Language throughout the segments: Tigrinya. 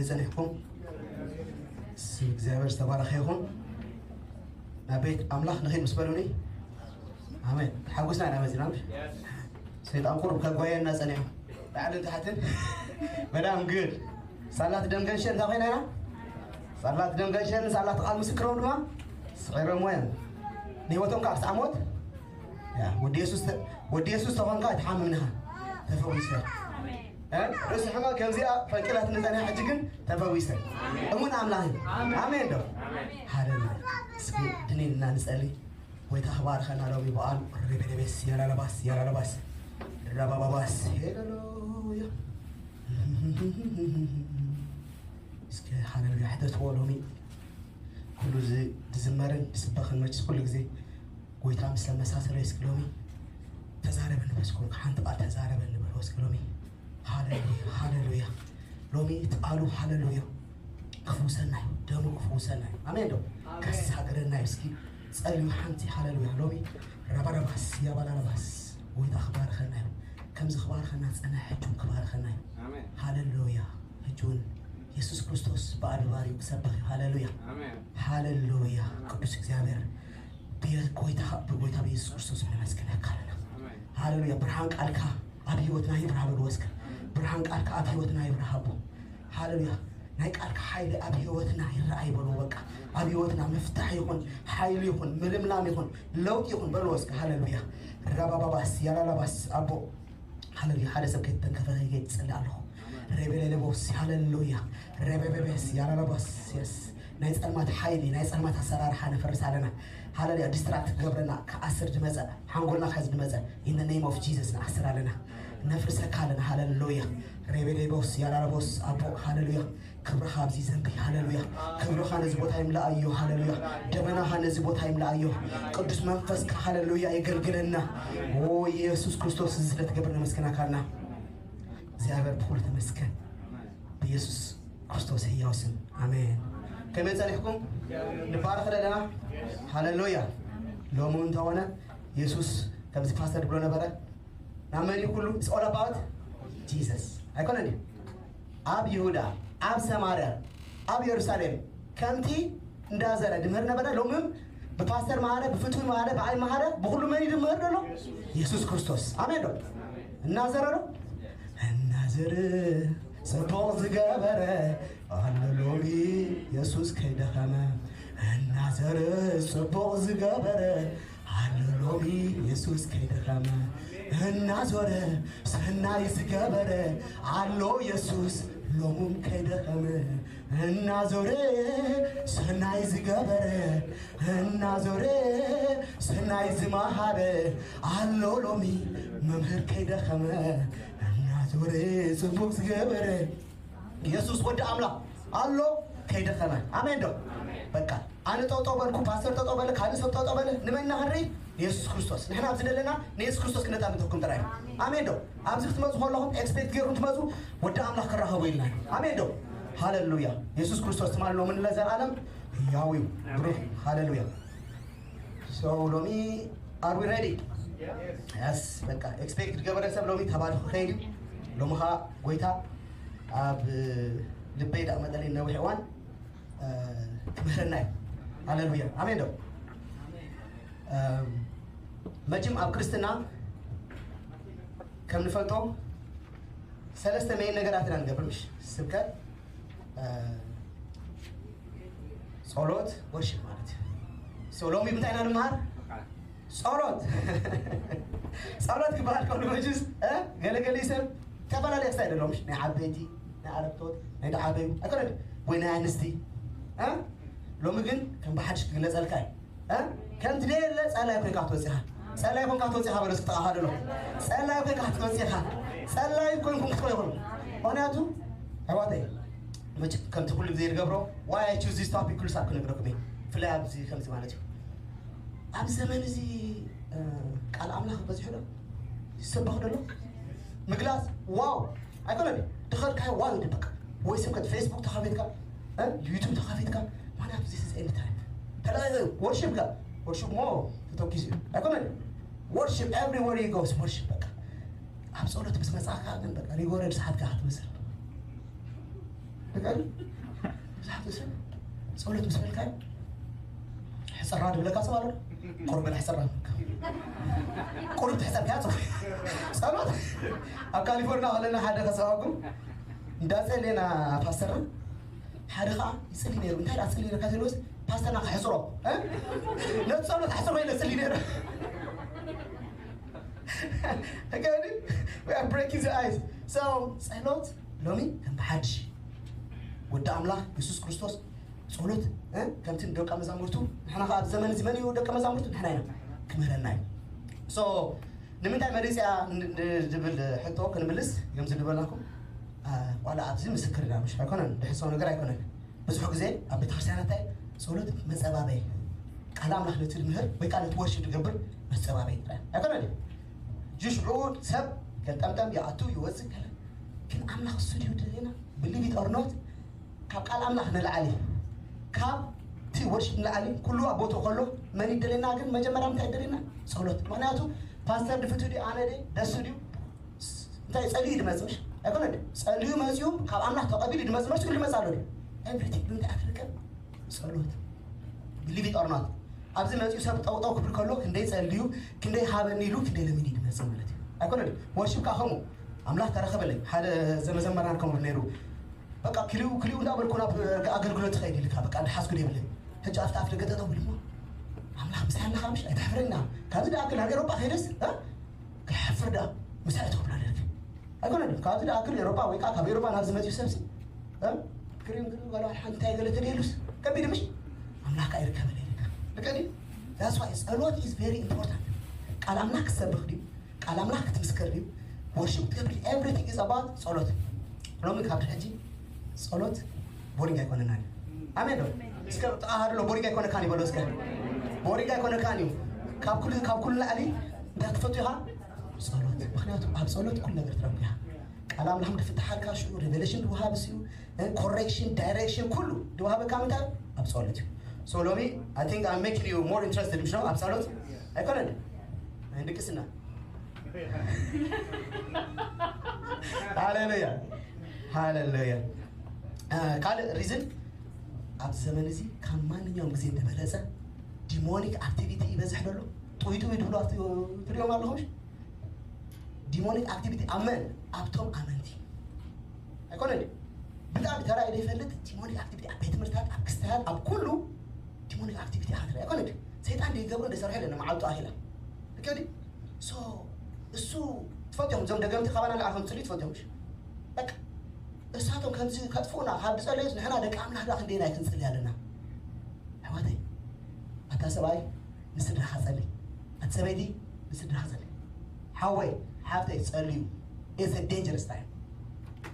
ጸኒሕኩም። ስም እግዚኣብሔር ዝተባረኸ ይኹን። ናብ ቤት ኣምላኽ ንኺድ ምስ በሉኒ፣ ኣሜን። ተሓጉስና ኢና መጺና። ሰይጣን ቁሩብ ከጓየና ጸኒሑ፣ ላዕልን ታሕትን። በጣም ግድ። ሳላት ደም ገንሸል እንታይ ኮይና ኢና? ሳላት ደም ገንሸልን ሳላት ቃል ምስክሮም ድማ ስዒሮምዎ እዮም። ንህይወቶም ከዓ ክሳዕ ሞት፣ ያ፣ ወዲ የሱስ ተ-፣ ወዲ የሱስ ተኾንካ ኣይትሓምምን ኢኻ። ተፈዊስካ። እ? ርእሲ ሕማም ከምዚኣ ፈንቂላት ንጸንሐ ሕጂ ግን ተፈዊሰ። እሙን ኣምላኽ እዩ። ኣሜን ዶ? ሃሌሉያ። እስኪ ድኒንና ንጸሊ። ጎይታ ክባርኸና ሎሚ በዓል ሬቤሬቤስ ያላላባስ ያላላባስ ራባባባስ ሄለሉያ። እስኪ ሃሌሉያ ሕተትዎ ሎሚ ኩሉ ዝ-፣ ዝዝመርን ዝስበኽን መችስ ኩሉ ግዜ ጎይታ ምስ ተመሳሰለ እስኪ ሎሚ ተዛረበኒ በስኩ ሓንቲ ቃል ተዛረበኒ በሎ እስኪ ሎሚ። ሃሌሉያ፣ ሃሌሉያ። ሎሚ እቲ ቃሉ ሃሌሉያ ክፍውሰና እዩ፣ ደሙ ክፍውሰና እዩ። ኣሜን ዶ? ኣሜን። ከሳግረና እዩ። እስኪ ጸልዩ ሓንቲ ሃሌሉያ። ሎሚ ረባረባስ ያባላረባስ ጎይታ ክባርኸና እዩ። ከምዚ ክባርኸና ዝጸንሐ ሕጂ እውን ክባርኸና እዩ። ኣሜን። ሃሌሉያ። ሕጂ እውን የሱስ ክርስቶስ ብኣድባር እዩ ክሰብኽ እዩ። ሃሌሉያ። ኣሜን። ሃሌሉያ። ቅዱስ እግዚኣብሔር ብየ-፣ ጎይታ፣ ብጎይታ ብየሱስ ክርስቶስ ነመስግነካ ኣለና። ኣሜን። ሃሌሉያ። ብርሃን ቃልካ ኣብ ህይወትና ይብርሃ በሉ እስከ። ብርሃን ቃልካ ኣብ ህይወትና ይብርሃ ኣቦ። ሃሌሉያ። ናይ ቃልካ ሓይሊ ኣብ ህይወትና ይረኣይ በሉ በቃ። ኣብ ህይወትና ምፍታሕ ይኹን፣ ሓይሊ ይኹን፣ ምልምላም ይኹን፣ ለውጢ ይኹን በሉ እስከ። ሃሌሉያ። ራባባባስ ያላላባስ ኣቦ። ሃሌሉያ። ሓደ ሰብ ከይተንከፈ ከይትጸሊ ኣለኹ። ሬቤሌሌቦስ ሃሌሉያ። ሬቤቤቤስ ያላላባስ የስ። ናይ ጸልማት ሓይሊ፣ ናይ ጸልማት ኣሰራርሓ ነፈርስ ኣለና። ሃሌሉያ። ዲስትራክት ክገብረና ክኣስር ዝመጸ፣ ሓንጎልና ክሕዝ ዝመጸ in the name of Jesus ንኣስር ኣለና። ነፍርሰካ ኣለና። ሃሌሉያ። ሬቤሌቦስ ያላላቦስ ኣቦ ሃሌሉያ። ክብርኻ ኣብዚ ዘንቢ ሃሌሉያ። ክብርኻ ነዚ ቦታ ይምላኣዮ ሃሌሉያ። ደመናኻ ነዚ ቦታ ይምላኣዮ። ቅዱስ መንፈስካ ሃሌሉያ የገልግለና። ኦ ኢየሱስ ክርስቶስ እዚ ስለ ትገብር ነመስግናካ ኣለና። እግዚኣብሔር ብኩሉ ተመስገን። ብኢየሱስ ክርስቶስ ህያው ስም ኣሜን። ከመይ ጸኒሕኩም? ንባረኽ ኣለና። ሃሌሉያ። ሎሚ እውን እንተኾነ ኢየሱስ ከምዚ ፓስተር ዝብሎ ነበረ ናብ መን እዩ ኩሉ? It's all about Jesus ኣይኮነን እዩ? ኣብ ይሁዳ፣ ኣብ ሰማርያ፣ ኣብ የሩሳሌም ከምቲ እንዳዘረ ድምህር ነበረ። ሎምም ብፓስተር መሃረ፣ ብፍትዊ መሃረ፣ ብኣይ መሃረ፣ ብኩሉ መን እዩ ድምህር ዘሎ? የሱስ ክርስቶስ። ኣሜን ዶ? እናዘረ ዶ? እናዘረ ጽቡቕ ዝገበረ ኣሎ ሎሚ የሱስ ከይደኸመ። እናዘረ ጽቡቕ ዝገበረ ኣሎ ሎሚ የሱስ ከይደኸመ። እናዞረ ሰናይ ዝገበረ ኣሎ የሱስ ሎሙም ከይደኸመ። እናዞረ ሰናይ ዝገበረ እናዞረ ሰናይ ዝመሃረ ኣሎ ሎሚ መምህር ከይደኸመ። እናዞረ ጽቡቕ ዝገበረ የሱስ ወዲ ኣምላኽ ኣሎ ከይደኸመ። ኣሜን ዶ? በቃ ኣነ ጠጠው በልኩ፣ ፓስተር ጠጠው በለ፣ ካልእ ሰብ ጠጠው በለ፣ ንመን ኢና ክንርኢ? ንየሱስ ክርስቶስ። ንሕና ኣብዚ ዘለና ንየሱስ ክርስቶስ ክነጣምተኩም ጥራይ። ኣሜን ዶ? ኣብዚ ክትመጹ ከለኹም ኤክስፔክት ገይርኩም ትመጹ፣ ወዲ ኣምላኽ ክራኸቡ ኢልና። ኣሜን ዶ? ሃሌሉያ። የሱስ ክርስቶስ ትማሊ ሎምን ለዘለኣለም ህያው እዩ። ብሩኽ። ሃሌሉያ። So ሎሚ are we ready? Yes። በቃ ኤክስፔክት ዝገበረ ሰብ ሎሚ ተባሪኹ ከይድ እዩ። ሎሚ ኸዓ ጎይታ ኣብ ልበይ ዳኣ መጠለይ ነዊሕ እዋን እ፣ ክምህረና እዩ። ሃሌሉያ። ኣሜን ዶ? እም፣ መቸም ኣብ ክርስትና ከም ንፈልጦ ሰለስተ ሜን ነገራት ኢና ንገብር፣ ምሽ? ስብከት፣ እ፣ ጸሎት፣ ወርሺፕ ማለት እዩ። So ሎሚ እንታይ ኢና ንምሃር? ጸሎት። ጸሎት ክበሃል ከሎ መችስ፣ እ፣ ገለገለ ሰብ ዝተፈላለየ ስታይል ኣለዎ፣ ምሽ? ናይ ዓበይቲ፣ ናይ ኣረግቶት፣ ናይ ደዓበዩ ኣይኮነን ወይ ናይ ኣንስቲ፣ እ? ሎሚ ግን ከም ብሓድሽ ክግለጸልካ እዩ፣ እ? ከም ትደለ ጸላይ ኮይንካ ክትወጽእ ኢኻ። ጸላይ ኮይንካ ክትወጽእ ኢኻ በሎ እስኪ ጥቓኻ ዘሎ። ጸላይ ኮይንካ ክትወጽእ ኢኻ። ጸላይ ኮይንኩም ክትኮኑ ኢኹም። ምኽንያቱ ኣሕዋተይ፣ መቸም ከምቲ ኩሉ ግዜ ዝገብሮ why I choose this topic ኩሉ ሳብ ክነግረኩም እየ። ብፍላይ ኣብዚ ከምዚ ማለት እዩ። ኣብ ዘመን እዚ፣ እ፣ ቃል ኣምላኽ በዚሑ ዶ? ይሰበኽ ደሎ? ምግላጽ ዋው ኣይኮነን። ድኸድካዮ ዋው ይድበቅ። ወይ ስብከት ፌስቡክ ተኸፊትካ፣ እ፣ ዩቱብ ተኸፊትካ፣ ምኽንያቱ this is end time። ተለቒቑ ወርሺፕ ጋር፣ ወርሺፕ ሞ ተተኪሱ እዩ። ኣይኮነን። ወርሺፕ everywhere you go ወርሺፕ በቃ። ኣብ ጸሎት ምስ መጻእካ ግን በቃ ሪጎረድ ሰዓት ጋር ክትመስል። ትኽእል። ብዙሓት ሰብ ጸሎት ምስ በልካዮ ሕጸራ ድብለካ ሰብ ኣሎ። ቁሩብ በል ሕጸራ። ቁሩብ ትሕጸርካ ጽቡቅ። ጸሎት ኣብ ካሊፎርኒያ ከለና ሓደ ከሰባኩም እንዳጸለየና ፓስተር ሓደ ኸዓ ይጽሊ ነይሩ። እንታይ ደኣ ትጽሊ ነርካ ትብልስ ፓስተርና ክሕጽሮ፣ እ? ነቲ ጸሎት ኣሕጽሮ ኢለ እጽሊ ነይሩ። Okay, we are breaking the ice. So ጸሎት ሎሚ ከም ብሓድሽ ወዲ ኣምላኽ የሱስ ክርስቶስ ጸሎት፣ እ፣ ከምቲ ንደቀ መዛሙርቱ፣ ንሕና ኸዓ ኣብ ዘመን እዚ መን እዩ ደቀ መዛሙርቱ? ንሕና ኢና። ክምህረና እዩ። So ንምንታይ መሪጽ እያ ን-፣ ን-፣ ዝብል ሕቶ ክንምልስ እዮም ዝድበልናኩም። አ፣ ዋላ ኣብዚ ምስክር ኢና፣ ምሽ ኣይኮነን፣ ድሕሰው ነገር ኣይኮነን። ብዙሕ ግዜ ኣብ ቤተክርስትያናት እንታይ ጸሎት መጸባበይ፣ ቃል ኣምላኽ ነቲ ዝምህር ወይ ከዓ ነቲ ወርሺፕ ዝገብር መጸባበይ ጥራይ ኣይኮነን። ጅሽዑ ሰብ ገልጠምጠም ይኣቱ ይወጽእ ገለ፣ ግን ኣምላኽ እሱ ድዩ ደለና? Believe it or not፣ ካብ ቃል ኣምላኽ ንላዕሊ፣ ካብ እቲ ወርሺፕ ንላዕሊ ኩሉ ኣብ ቦትኡ ከሎ መን ይደለና? ግን መጀመርያ እንታይ ይደለና? ጸሎት። ምኽንያቱ ፓስተር ድፍቱ ድዩ ኣነ ድየ ደሱ ድዩ እንታይ ጸልዩ ድመጽእ ምሽ ኣይኮነ ድዩ? ጸልዩ መጽዩ ካብ ኣምላኽ ተቐቢሉ ድመጽእ መርሲ ክልመጽ ኣሎ ድዩ? Everything ብምንታይ ኣትርከብ? ጸሎት። Believe it or not፣ ኣብዚ መጽዩ ሰብ ጠውጠው ክብል ከሎ ክንደይ ጸልዩ፣ ክንደይ ሃበኒ ኢሉ፣ ክንደይ ለሚኑ ድመጽእ ማለት እዩ። ኣይኮነ ድዩ? ወርሺፕ ከዓ ከምኡ ኣምላኽ ተረኸበለይ። ሓደ ዘመዘመርና ከምኡ ነይሩ። በቃ ክሊኡ ክሊኡ እንዳበልኩ ናብ ኣገልግሎት ትኸይድ ኢልካ በቃ ድሓዝኩ ደይብለይ። ሕጂ ኣብቲ ኣፍ ደገ ጠጠው ኢሉ እሞ ኣምላኽ ምሳይ ኣለኻ ምሽ ኣይተሕፍረና። ካብዚ ደኣ ክል ኣብ ኤሮጳ ከይደስ፣ እ? ክሓፍር ደኣ ምሳይ ትኽብሎ ኣለልክ። ኣይኮነን። ካብዚ ደኣ ክል ኤሮጳ ወይ ከዓ ካብ ኤሮጳ ናብዚ መጽዩ ሰብሲ፣ እ? ክሪም ክሪም ጋላ ሓንቲ እንታይ ገለ ተደልዩስ ከቢድ ምሽ ኣምላኽ ከኣ ይርከበለይ ኢልካ። ልክዕ ድዩ? That's why ጸሎት is very important። ቃል ኣምላኽ ክትሰብኽ ድዩ? ቃል ኣምላኽ ክትምስክር ድዩ? ወርሺፕ ክትገብር ድዩ? Everything is about ጸሎት። ሎሚ ካብ ሕጂ ጸሎት ቦሪንግ ኣይኮነናን እዩ። ኣሜን ዶ? እስከ ጥቓኻ ዘሎ ቦሪንግ ኣይኮነካን እዩ በሎ እስከ። ቦሪንግ ኣይኮነካን እዩ። ካብ ኩሉ፣ ካብ ኩሉ ላዕሊ እንታይ ክትፈቱ ኢኻ? ጸሎት። ምኽንያቱ ኣብ ጸሎት ኩሉ ነገር ትረክብ ኢኻ። ቃል ኣምላኽ ድፍትሓልካ ሽዑ ሪቨሌሽን ድወሃብ እዩ። ኮሬክሽን፣ ዳይሬክሽን ኩሉ ድወሃበካ ምንታይ? ኣብ ጸሎት እዩ። So ሎሚ I think I'm making you more interested ምሽ ነው ኣብ ጸሎት ኣይኮነን? ናይ ድቅስና። ሃሌሉያ፣ ሃሌሉያ። እ፣ ካልእ ሪዝን ኣብዚ ዘመን እዚ ካብ ማንኛውም ግዜ ዝበለጸ ዲሞኒክ ኣክቲቪቲ ይበዝሕ ዘሎ። ጥውይ ጥውይ ድብሉ ኣብቲ ትሪኦም ኣለኹም። ዲሞኒክ ኣክቲቪቲ ኣብ መን? ኣብቶም ኣመንቲ። ኣይኮነን ድዩ? ብጣዕሚ ተራእዩ ዘይፈልጥ ዲሞኒክ ኣክቲቪቲ ኣብ ቤት ትምህርትታት፣ ኣብ ክስታያት፣ ኣብ ኩሉ ዲሞኒክ ኣክቲቪቲ ኢኻ ትርኢ። ኣይኮነን ድዩ? ሰይጣን ድዩ ገብሩ እንደሰርሐ ኢለ ንመዓልቱ ኣኺላ። ልክዕ ድዩ? ሶ እሱ ትፈልጥዮም፣ እዞም ደገምቲ ካባና ንላዕሊ ከም ዝጽልዩ ትፈልጥዮም። በቃ እሳቶም ከምዚ ከጥፍኡና ካብ ዝጸለዩስ ንሕና ደቂ ኣምላኽ ደኣ ክንደየናይ ክንጽሊ ኣለና? ኣሕዋተይ፣ ኣታ ሰብኣይ ንስድራኻ ጸሊ፣ ኣቲ ሰበይቲ ንስድራኻ ጸሊ። ሓወይ ሓፍተይ ጸልዩ። It's a dangerous time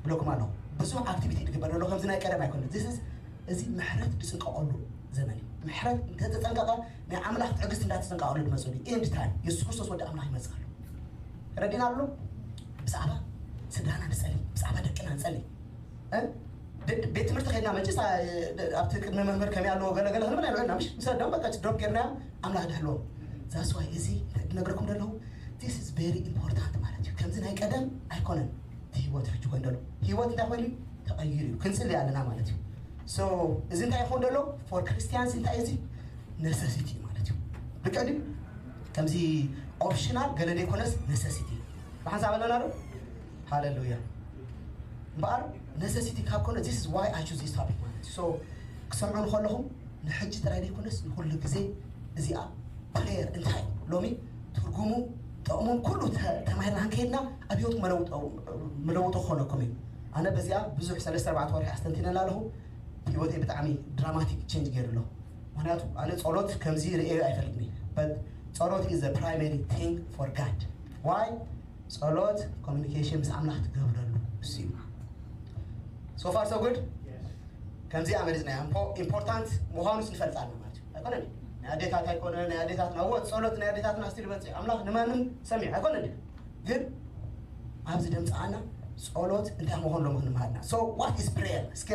ብለኩም ኣለኹ። ብዙሕ ኣክቲቪቲ ዝግበር ዘሎ ከምዚ ናይ ቀደም ኣይኮነ። This is፣ እዚ ምሕረት ዝጽንቀቐሉ ዘመን እዩ። ምሕረት እንተተጸንቀቐ ናይ ኣምላኽ ትዕግስቲ እንዳተጸንቀቐሉ ዝመጽሉ ኤንድ ታይም የሱስ ክርስቶስ ወዲ ኣምላኽ ይመጽእ ኣሎ። ረዲና ኣሎ። ብዛዕባ ስድራና ንጸሊ፣ ብዛዕባ ደቅና ንጸሊ። እ? ደ-፣ ቤት ትምህርቲ ከይድና መጭስ፣ እ፣ ደ-፣ ኣብቲ ቅድሚ መምህር ከመይ ኣለዎ ገለ ገለ ክንብል ኣይውዕልና፣ ምሽ? ምስ ኣዳም በቃ ድሮፕ ጌርናዮ ኣምላኽ ድሕልዎም። That's why እዚ ድነግረኩም ዘለኹ this is very important ማለት እዩ። ከምዚ ናይ ቀደም ኣይኮነን። እቲ ህይወት ሕጂ ኮይኑ ዘሎ ህይወት እንታይ ኮይኑ ተቐይሩ እዩ። ክንጽሊ ኣለና ማለት እዩ። So እዚ እንታይ ይኸውን ዘሎ for Christians እንታይ እዚ ነሰሲቲ ማለት እዩ። ልክዕ ድዩ? ከምዚ ኦፕሽናል ገለ ዘይኮነስ ነሰሲቲ። ብሓንሳብ ኣለና ዶ? ሃሌሉያ። እምበኣር ነሰሲቲ ካብ ኮነ this is why I choose this topic ማለት እዩ። So ክሰምዑ ከለኹም ንሕጂ ጥራይ ዘይኮነስ ንኩሉ ግዜ እዚኣ ፕሬየር እንታይ ሎሚ ትርጉሙ ጥቕሙን ኩሉ ተ-፣ ተማሂርና ከይድና ኣብ ህይወት መለውጦ፣ መለውጦ ክኾነኩም እዩ። ኣነ በዚኣ ብዙሕ ሰለስተ ኣርባዕተ ወርሒ ኣስተንቲነላ ኣለኹ። ህይወተይ ብጣዕሚ ድራማቲክ ቼንጅ ገይሩ ኣሎ። ምኽንያቱ ኣነ ጸሎት ከምዚ ርእየ ኣይፈልጥኒ። But ጸሎት is the primary thing for God። Why? ጸሎት ኮሚኒኬሽን ምስ ኣምላኽ ትገብረሉ እሱ እዩ። So far so good። ከምዚኣ መሪጽና ኢምፖርታንት ምዃኑስ ንፈልጥ ኣለና ማለት እዩ። ኣይኮነን ናይ ኣዴታት ኣይኮነ ናይ ኣዴታትና ወት ጸሎት ናይ ኣዴታትና ስቲል በጽ ኣምላኽ ንማንም ሰሚዕ ኣይኮነን። ግን ኣብዚ ደምጽኣና ጸሎት እንታይ ምዃኑ ሎሚ ክንምሃርና። So what is prayer? እስከ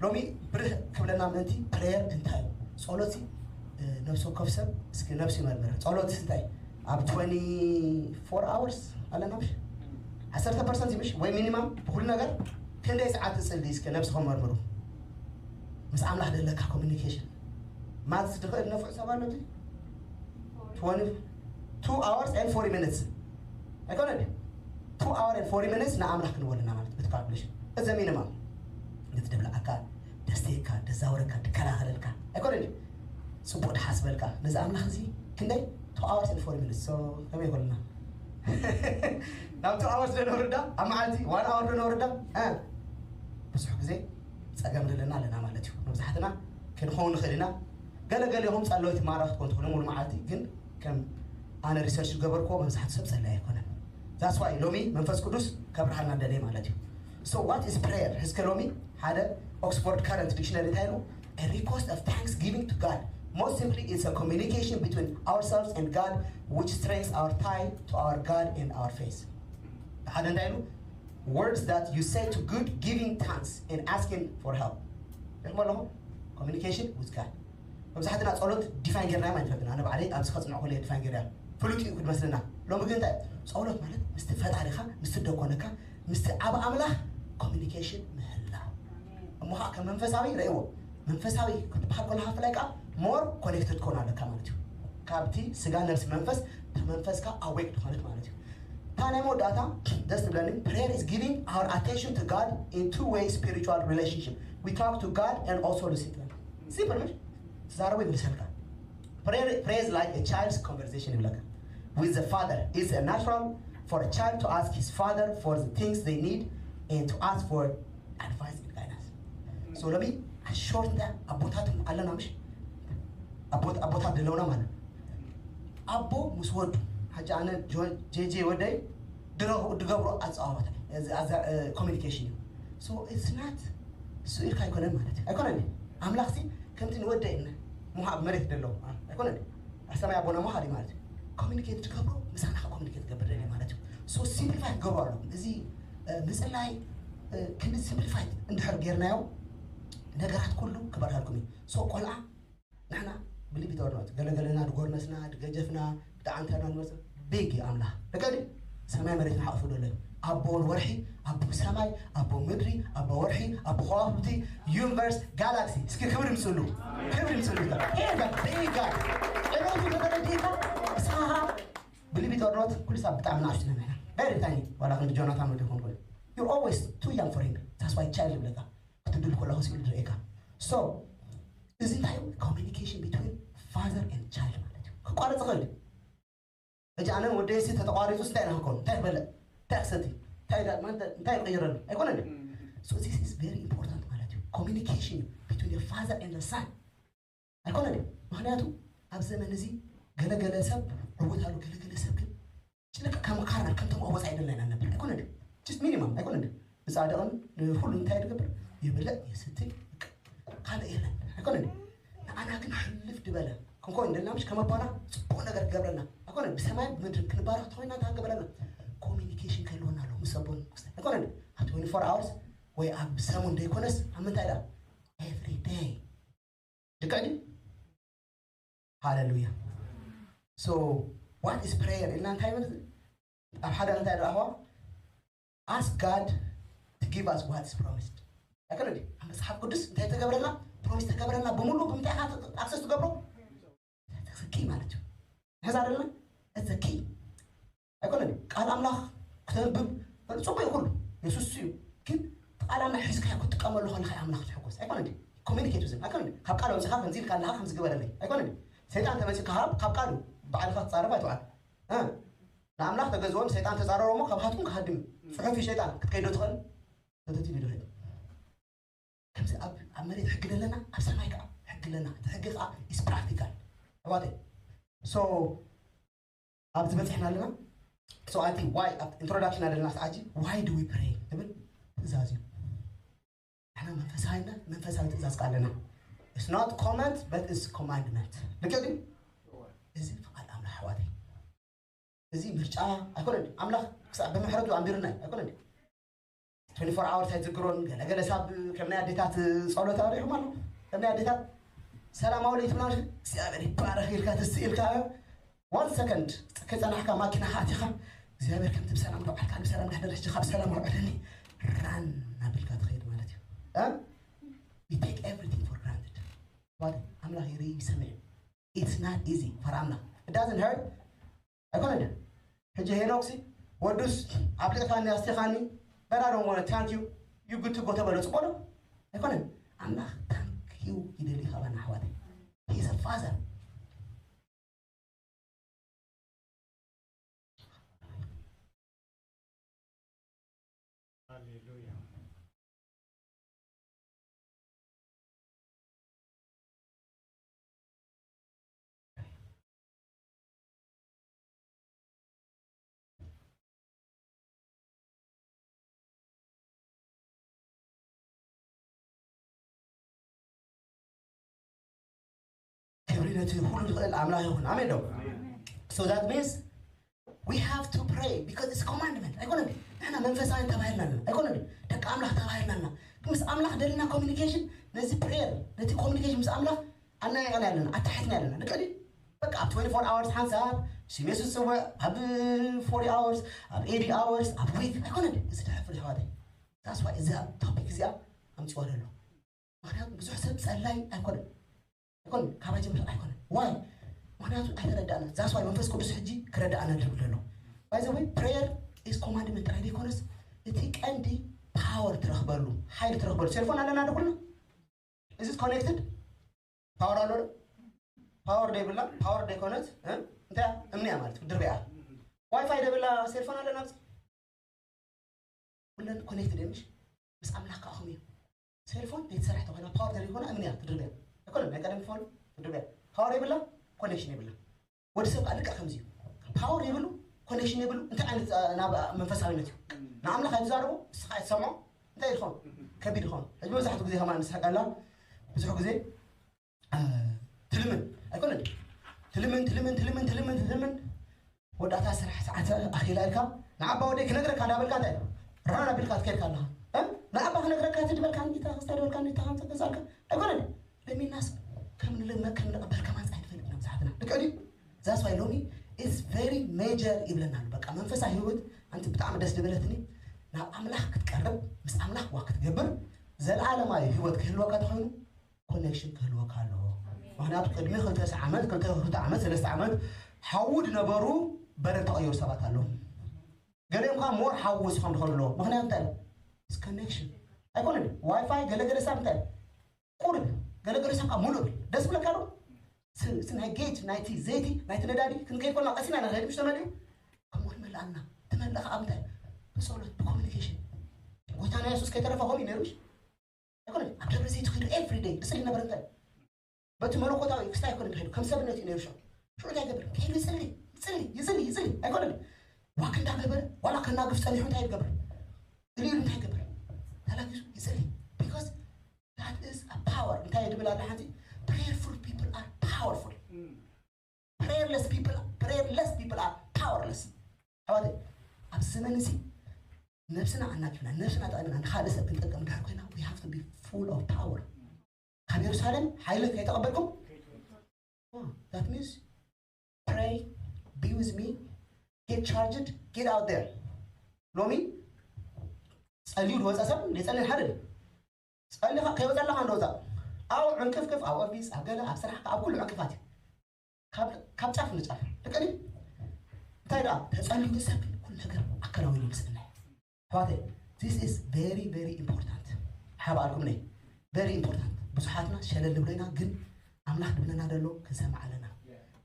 ሎሚ ብርህ ክብለና ምእንቲ ፕሬየር እንታይ እዩ? ጸሎት ሲ፣ እ፣ ነፍሲ ወከፍ ሰብ እስኪ ነፍሱ ይመርምር። ጸሎት እንታይ ኣብ ትወንቲ ፎር ኣወርስ ኣለና ምሽ? ዓሰርተ ፐርሰንት ምሽ ወይ ሚኒማም ብኩሉ ነገር ክንደይ ሰዓት ትጽሊ እስከ ነፍስኹም መርምሩ። ምስ ኣምላኽ ዘለካ communication። ማትስ ዝኽእል ነፍዑ ሰብ ኣሎ? Twenty two hours and forty minutes ኣይኮነ ድዩ? Two hour and forty minutes ንኣምላኽ ክንወልና ማለት በቲ calculation። እዚ ሚኒማም ነቲ ደብልዓካ፣ ደስተየካ፣ ደዛውረካ፣ ድከላኸለልካ ኣይኮነ ድዩ? ጽቡቕ ድሓስበልካ ነዚ ኣምላኽ እዚ ክንደይ? Two hours and forty minutes። So ከመይ ይኮንና? ናብ two hours ዶ ነውርዳ? ኣብ መዓልቲ one hour ዶ ነውርዳ? እ፣ ብዙሕ ግዜ ጸገም ዘለና ኣለና ማለት እዩ። መብዛሕትና ክንኸውን ንኽእል ኢና። ገለ ገሌኹም ጸለውቲ ማራ ክትኮኑ ትኽእሉ ሙሉ መዓልቲ፣ ግን ከም ኣነ ሪሰርች ዝገበርኩዎ መብዛሕትኡ ሰብ ጸላይ ኣይኮነን። That's why ሎሚ መንፈስ ቅዱስ ከብርሃልና ደለየ ማለት እዩ። So what is prayer? እስከ ሎሚ ሓደ ኦክስፎርድ ከረንት ዲክሽነሪ እንታይ ኢሉ? A request of thanksgiving to God. Most simply, it's a communication between ourselves and God, which strengthens our tie to our God and our faith. ሓደ እንታይ ኢሉ? Words that you say to good, giving thanks and asking for help. ርሕሞ ኣለኹም? Communication with God። መብዛሕትና ጸሎት ዲፋይን ጌርና ማለት ይፈልጥና። ኣነ ባዕለይ ኣብዚ ከጽንዖ ከሎ ዲፋይን ጌርና ፍሉጥ እዩ ክመስልና። ሎሚ ግን እንታይ? ጸሎት ማለት ምስቲ ፈጣሪኻ፣ ምስቲ ደኮነካ፣ ምስቲ ኣብ ኣምላኽ ኮሚኒኬሽን ምህላው። እሞ ኸዓ ከም መንፈሳዊ ረእይዎ። መንፈሳዊ ክትበሃል ከለኻ ብፍላይ ከዓ ሞር ኮኔክትድ ትኮን ኣለካ ማለት እዩ። ካብቲ ስጋ፣ ነብሲ፣ መንፈስ፣ እታ መንፈስካ ኣዌክ ዝኾነት ማለት እዩ። እታ ናይ መወዳእታ ደስ ትብለኒ፣ prayer is giving our attention to God in two way spiritual relationship. We talk to God and also listen to him. Simple ምሽ? ትዛረቡ ይምልሰልካ። Prayer, prayer is like a child's conversation ይብለካ with the father. It's a natural for a child to ask his father for the things they need and to ask for advice and guidance. So let me short that. ኣቦታት ኣለና ምሽ? ኣቦት-፣ ኣቦታት ዘለውና ማለት ኣቦ ምስ ወዱ፣ ሕጂ ኣነ ጆ-፣ ጄጄ ወደይ ድረኹ-፣ ድገብሮ ኣጸዋወታ፣ እዚ ኣዛ-፣ እ፣ ኮሚኒኬሽን እዩ። So it's not እሱ ኢልካ ኣይኮነን ማለት እዩ። ኣይኮነን እዩ። ኣምላኽ ሲ ከምቲ ንወደይ እነ ምሃብ መሬት ደለዎ፣ አ፣ ኣይኮነን እዩ። ኣብ ሰማይ ኣቦና ምሃብ እዩ ማለት እዩ። ኮሚኒኬት ትገብሮ፣ ምሳና ኮሚኒኬት ትገብር ደልየ ማለት እዩ። So ሲምፕሊፋይ ትገብሮ ኣለኩም። እዚ፣ እ፣ ምጽላይ፣ እ፣ ክንዲ ሲምፕሊፋይ እንድሕር ጌርናዮ ነገራት ኩሉ ክበርሃልኩም እዩ። So ቆልዓ ንሕና ብሊቭ ኢት ኦር ኖት፣ ገለገለና ድጎርነስና፣ ድገጀፍና፣ ድዓንተርና ንመጽእ፣ ቢግ እዩ ኣምላኽ። ደቀዲ ሰማይ መሬት ንሓቑፉ ደሎ እዩ። ኣቦ ወርሒ፣ ኣቦ ሰማይ፣ ኣቦ ምድሪ፣ ኣቦ ወርሒ፣ ኣቦ ከዋኽብቲ፣ ዩኒቨርስ፣ ጋላክሲ። እስኪ ክብሪ ምጽሉ፣ ክብሪ ምጽሉ። He is a big God። ዕቤቱ ተተረዲእካ፣ ንስኻ ብሊቭ ኢት ኦር ኖት፣ ኩሉ ሳብ ብጣዕሚ ንኣሽቱ ኢና ንሕና። ቨሪ ታይኒ፣ ዋላ ክንዲ ጆናታን ወዲ ይኹን ኩሉ። You're always too young for him። That's why ቻይልድ ይብለካ። ክትድል ከለኹ ስኢሉ ዝርእየካ። So፣ እዚ እንታይ እዩ? ኮሚኒኬሽን ቢትዊን ፋዘር ኤንድ ቻይልድ ማለት እዩ። ክቋረጽ ይኽእል እዩ። ሕጂ ኣነን ወደይ ሲ ተተቋሪጹ እንታይ ኢና ክንከውን? እንታይ ክበልዕ? እንታይ ክሰቲ? እንታይ ዳ-፣ ማለት እንታይ ክቕይረሉ? ኣይኮነን እዩ። So this is very important ማለት እዩ። ኮሚኒኬሽን እዩ ቢትዊን ፋዘር ኤንድ ሳን። ኣይኮነን እዩ። ምኽንያቱ ኣብ ዘመን እዚ ገለገለ ሰብ ዕውት ኣሎ፣ ገለገለ ሰብ ግን ጭልቅ ከም ካርናል ከምቶም ኣብ ወጻኢ ደለና ነበር። ኣይኮነን እዩ። ጅስት ሚኒማም ኣይኮነን እዩ። ንጻድቕን ንሁሉ እንታይ ትገብር? ይብልዕ፣ ይስቲ፣ በቃ ካልእ የለን። ኣይኮነን እዩ። ንኣና ግን ሕልፍ ድበለ ክንኮን ደልና ምሽ ከም ኣቦና ጽቡቕ ነገር ክገብረልና ኣይኮነን። ብሰማይ ብምድሪ ክንባረኽ ተኾይና እንታይ ክገብረልና? ኮሚኒኬሽን ክህልወና ኣለዎ ምስ ኣቦን ምስ ኣይኮነን እዩ። ኣብ ትዌንቲ ፎር ኣወርስ ወይ ኣብ ሰሙን ደይኮነስ ኣብ ምንታይ ደኣ? ኤቭሪ ደይ። ልክዕ ድዩ? ሃሌሉያ። So what is prayer ኢልና እንታይ ማለት? ኣብ ሓደ እንታይ ደኣ ask God to give us what is promised። ኣይኮነ ድዩ? ኣብ መጽሓፍ ቅዱስ እንታይ ተገብረና? ፕሮሚስ ተገብረና ብምሉእ ብምንታይ ኢኻ ኣክሰስ ትገብሮ? ተዘኪ ማለት እዩ። ሕዛ ደለና ተዘኪ። ኣይኮነን ድዩ? ቃል ኣምላኽ ክተንብብ ጽቡቅ እዩ ኩሉ። የሱስ እዩ። ግን ቃል ኣምላኽ ሒዝካዮ ክትጥቀመሉ ከለኻ እዩ ኣምላኽ ዝሕጎስ። ኣይኮነን ድዩ? ኮሚኒኬት ዝብል ኣይኮነን ድዩ? ካብ ቃል ኣውጺኻ ከምዚ ኢልካ ኣለኻ ከምዚ ግበረለይ። ኣይኮነን ድዩ? ሰይጣን ተመጺኡ ካብ፣ ካብ ቃሉ ባዕልኻ ትጻረፍ ኣይትውዓል። እ? ንኣምላኽ ተገዝኦ፣ ሰይጣን ተጻረሮ እሞ ካብ ሃትኩም ክሃድም እዩ። ጽሑፍ እዩ ሰይጣን። ክትከይዶ ትኽእል? ተተቲሉ ይድሕድ። ከምዚ ኣብ፣ ኣብ መሬት ሕጊ ደለና፣ ኣብ ሰማይ ከዓ ሕጊ ኣለና። እቲ ሕጊ ከዓ is practical። ኣሕዋተይ። So፣ ኣብዚ በፂሕና ኣለና። So፣ ኣቲ ዋይ፣ ኣብ ኢንትሮዳክሽን ኣለና። ሰዓጂ፣ why do we pray? ትብል ትእዛዝ እዩ። ንሕና መንፈሳዊና፣ መንፈሳዊ ትእዛዝ ከዓ ኣለና። It's not command, but it's commandment። ልክዕ ድዩ? እዚ ፍቓድ ኣምላኽ ኣሕዋተይ። እዚ ምርጫ ኣይኮነን። ኣምላኽ ክሳዕ ብምሕረቱ ኣንቢሩና እዩ። ኣይኮነን። ትዌንቲ ፎር ኣወርስ ኣይትዝክሮን። ገለገለ ሳብ ከም ናይ ኣዴታት ጸሎት ኣሪኹም ኣሎ። ከም ናይ ኣዴታት ሰላማዊ ለይቲ ምናምን እግዚኣብሔር ይባረኽ ኢልካ ትስእ ኢልካ ዋን ሰከንድ ከይጸናሕካ ማኪናኻ ኣቲኻ እግዚኣብሔር ከምቲ ብሰላም ደውዓልካ ብሰላም ዳሕደረሽ ካብ ሰላም ኣውዕለኒ ራን ናብልካ ትኸይድ ማለት እዩ። እ? We take everything for granted። ኣሕዋት፣ ኣምላኽ ይርኢ ይሰምዕ እዩ። It's not easy for ኣምላኽ። It doesn't hurt ኣይኮነን። ሕጂ ሄኖክሲ ወዱስ ኣብሊዕካኒ ኣስቲኻኒ፣ but I don't want to thank you, you good to go ተበሎ ጽቡቕ ዶ ኣይኮነን? ኣምላኽ thank you ይደሊ ካባና ኣሕዋት። He's a father። Hallelujah. ክብሪ ነቲ ኩሉ ዝኽእል ኣምላኽ ይኹን። ኣሜን ዶ? So that means we have to pray because it's commandment ኣይኮነን። ንሕና መንፈሳውያን ተባሂልና ኣለና ኣይኮነን። ደቂ ኣምላኽ ተባሂልና ኣለና። ግን ምስ ኣምላኽ ደልና communication፣ ነዚ prayer፣ ነቲ communication ምስ ኣምላኽ ኣናይቕና ኣለና፣ ኣታሒትና ኣለና። ልክዕ ድዩ? በቃ ኣብ twenty-four hours ሓንሳብ ስሜሱ ዝፅውዕ፣ ኣብ forty hours፣ ኣብ eighty hours፣ ኣብ week ኣይኮነን። እዚ ድሕፍር ይሕዋተይ። That's why እዛ topic እዚኣ ኣምፅዋ ዘሎ። ምክንያቱ ብዙሕ ሰብ ፀላይ ኣይኮነን ኣይኮን ካባይ ጀምር ኣይኮነን ዋይ ምክንያቱ ኣይተረዳእና ዛስዋይ መንፈስ ቅዱስ ሕጂ ክረዳእና ድብል ዘሎ። By the way, prayer is commandment ጥራይ ዘይኮነስ እቲ ቀንዲ power ትረኽበሉ ሓይሊ ትረኽበሉ። ሴልፎን ኣለና ዶ ኩልና? Is it connected? Power ኣሎ ዶ? Power ደይብላ power ደይኮነት እንታይ እምንያ ማለት ድርቢያ ዋይፋይ ደብላ ሴልፎን ኣለና ኣብዚ ኩለን connected እየን ምሽ? ምስ ኣምላኽ ከዓ ከምኡ እዩ። ሴልፎን ናይ ትሰርሕ ተኮይና power ተዘይኮና እምንያ ትድርብያ ኣይኮነ ናይ ቀደም ፎን ትድርብያ power የብላ connection የብላ። ወዲ ሰብ ከዓ ልክዕ ከምዚ እዩ። Power የብሉ፣ connection የብሉ። እንታይ ዓይነት ናብ መንፈሳዊነት እዩ? ንኣምላኽ ኣይትዛረቦ፣ ንስኻ ኣይትሰምዖ። እንታይ ይኾን? ከቢድ ይኾን። ሕጂ መብዛሕትኡ ግዜ ከማን ንስሕቀላ ብዙሕ ግዜ ትልምን ኣይኮነን። ትልምን ትልምን ትልምን ትልምን ትልምን ወዳእታ ስራሕ ሰዓት ኣኺላ ኢልካ ንዓባ ወደይ ክነግረካ እንዳበልካ እንታይ ራን ኣቢልካ ትከድካ ኣለኻ። ንዓባ ክነግረካ እቲ ድበልካ ንጌታ ክስታይ ድበልካ ንጌታ ከምፀ ገዛልካ ኣይኮነን። ለሚናስ ከም ንልመ ከም ንቕበል ከማን ፃይ ንፈልጥ ኢና ብዙሓትና ልክዕ ድዩ? That's why ሎሚ it's very major ይብለና ኣሎ። በቃ መንፈሳዊ ህይወት ኣንቲ ብጣዕሚ ደስ ዝበለትኒ ናብ ኣምላኽ ክትቀርብ ምስ ኣምላኽ ዋ ክትገብር ዘለዓለማዊ ህይወት ክህልወካ ተኾይኑ ኮኔክሽን ክህልወካ ኣለዎ። ምክንያቱ ቅድሚ ክልተ ዓመት ክልተ ዓመት ሰለስተ ዓመት ሓዉ ዝነበሩ በረድ ተቐየሩ ሰባት ኣለዉ። ገሊኦም ከዓ ሞር ሓዉ ስኾም ዝኸዱ ኣለዎ። ምክንያቱ እንታይ ኮኔክሽን ኣይኮነን። ዋይፋይ ገለገለ ሰብ እንታይ ቁርብ ገለገለ ሰብ ከዓ ሙሉእ ደስ ብለካ ዶ? እቲ ናይ ጌጅ ናይቲ ዘይቲ ናይቲ ነዳዲ ክንከይ ኮና ቀሲና ኢና ንኸይድ ምሽ ተመልኡ ከምኡ ንመልኣና ትመልእ ከዓ ምንታይ ብፀሎት ብኮሚኒኬሽን ጎይታና የሱስ ከይተረፈ ከምኡ ነይሩ ምሽ ኣይኮነን ኣብ ደብረ ዘይት ከይዱ ኤቭሪ ደይ ብፅሊ ነበረ እንታይ በቲ መለኮታዊ ክስታይ ኣይኮነ ከይዱ ከም ሰብነት እዩ ነይሩ ሽዑ ሽዑ እንታይ ይገብር ከይዱ ይፅሊ ይፅሊ ይፅሊ ይፅሊ ኣይኮነን ዋክ እንዳገበረ ዋላ ከናግፍ ፀኒሑ እንታይ ይገብር እልዩ እንታይ ይገብር ተላጊሱ ይፅሊ because that is a power እንታይ ድብል ኣለ ሓንቲ prayerful people are powerful prayerless people prayerless people are powerless ኣባተ ኣብ ዘመን እዚ ነብስና ኣናጊፍና ነብስና ጠቕምና ንካልእ ሰብ ክንጠቅም ድሕር ኮይና we have to be full of power ካብ የሩሳሌም ሓይሊ ከይተቐበልኩም that means pray be with me get charged get out there ሎሚ ጸልዩ ዝወፀ ሰብ ዘይጸልል ሓደ ጸሊኻ ከይወፀለኻ እንደወፃ ኣብ ዕንቅፍቅፍ ኣብ ኦፊስ ኣብ ገለ ኣብ ስራሕ ኣብ ኩሉ ዕንቅፋት እዩ ካብ ጫፍ ንጫፍ ልቀኒ እንታይ ደኣ ተጸልዩ ሰብ ኩሉ ነገር ኣከናዊኑ ምስልና ኣሕዋተይ this is very very important ሓባልኩም ነይ very important ብዙሓትና ሸለል ንብሎ ኢና ግን ኣምላኽ ድብለና ደሎ ክንሰምዕ ኣለና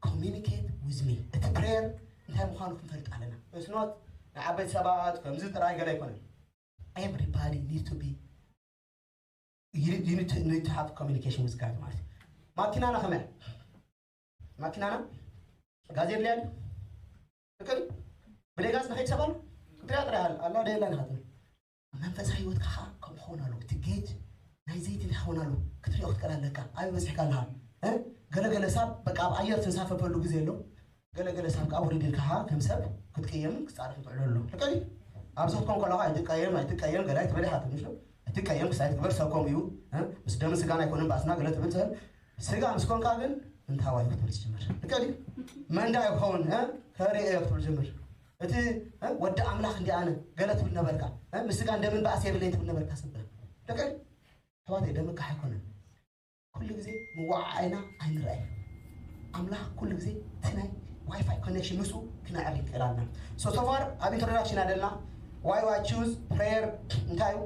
communicate with me እቲ prayer እንታይ ምዃኑ ክንፈልጥ ኣለና it's not ንዓበይቲ ሰባት ከምዚ ጥራይ ገለ ኣይኮነን everybody need to be you need to, need to have communication with God ማለት ማኪናና ከመያ ማኪናና ጋዝ የድልያ ትክክል ብደይ ጋዝ ንኸይድ ሰባሉ ክትሪያ ጥራይ ኣላ ደየላ ንኻትብል መንፈሳዊ ህይወትካ ከዓ ከምኡ ክኸውን ኣለዎ እቲ ጌጅ ናይ ዘይቲ እንታይ ክኸውን ኣለዎ ክትሪኦ ክትቀል ኣለካ ኣበይ በፂሕካ ኣለካ ገለገለ ሳብ በቃ ኣብ ኣየር ትንሳፈፈሉ ግዜ ኣሎ ገለገለ ሳብ ከዓ ውሪድ ኢልካ ከዓ ከም ሰብ ክትቅየምን ክፃረፍ ትውዕሎ ኣሎ ልቀሊ ኣብዚ ክትኮን ከለካ ኣይትቀየም ኣይትቀየም ገላይ ትበሊ ሓትምሽ ኣይትቀየም ክሳይ ትግበር ሰብ ከምኡ እዩ ምስ ደምን ስጋን ኣይኮንን ባእስና ገለ ትብል ሰብ ስጋ ምስ ኮንካ ግን እንታዋይ ክትብል ትጅምር ልቀሊ መንዳ ይኸውን ከርእዮ ክትብል ጅምር እቲ ወዲ ኣምላኽ እንዲ ኣነ ገለ ትብል ነበርካ ምስ ስጋን ደምን ባእሲ የብለይ ትብል ነበርካ ስበ ልቀሊ ኣሕዋተይ ደምካሕ ኣይኮነን ኩሉ ግዜ ምወዓዓይና ኣይንረኣይ። ኣምላኽ ኩሉ ግዜ እቲ ናይ ዋይፋይ ኮኔክሽን ምስኡ ክነዕሪ ይክእል ኣለና። So so far ኣብ ኢንትሮዳክሽን ኣለና። Why I choose prayer እንታይ እዩ?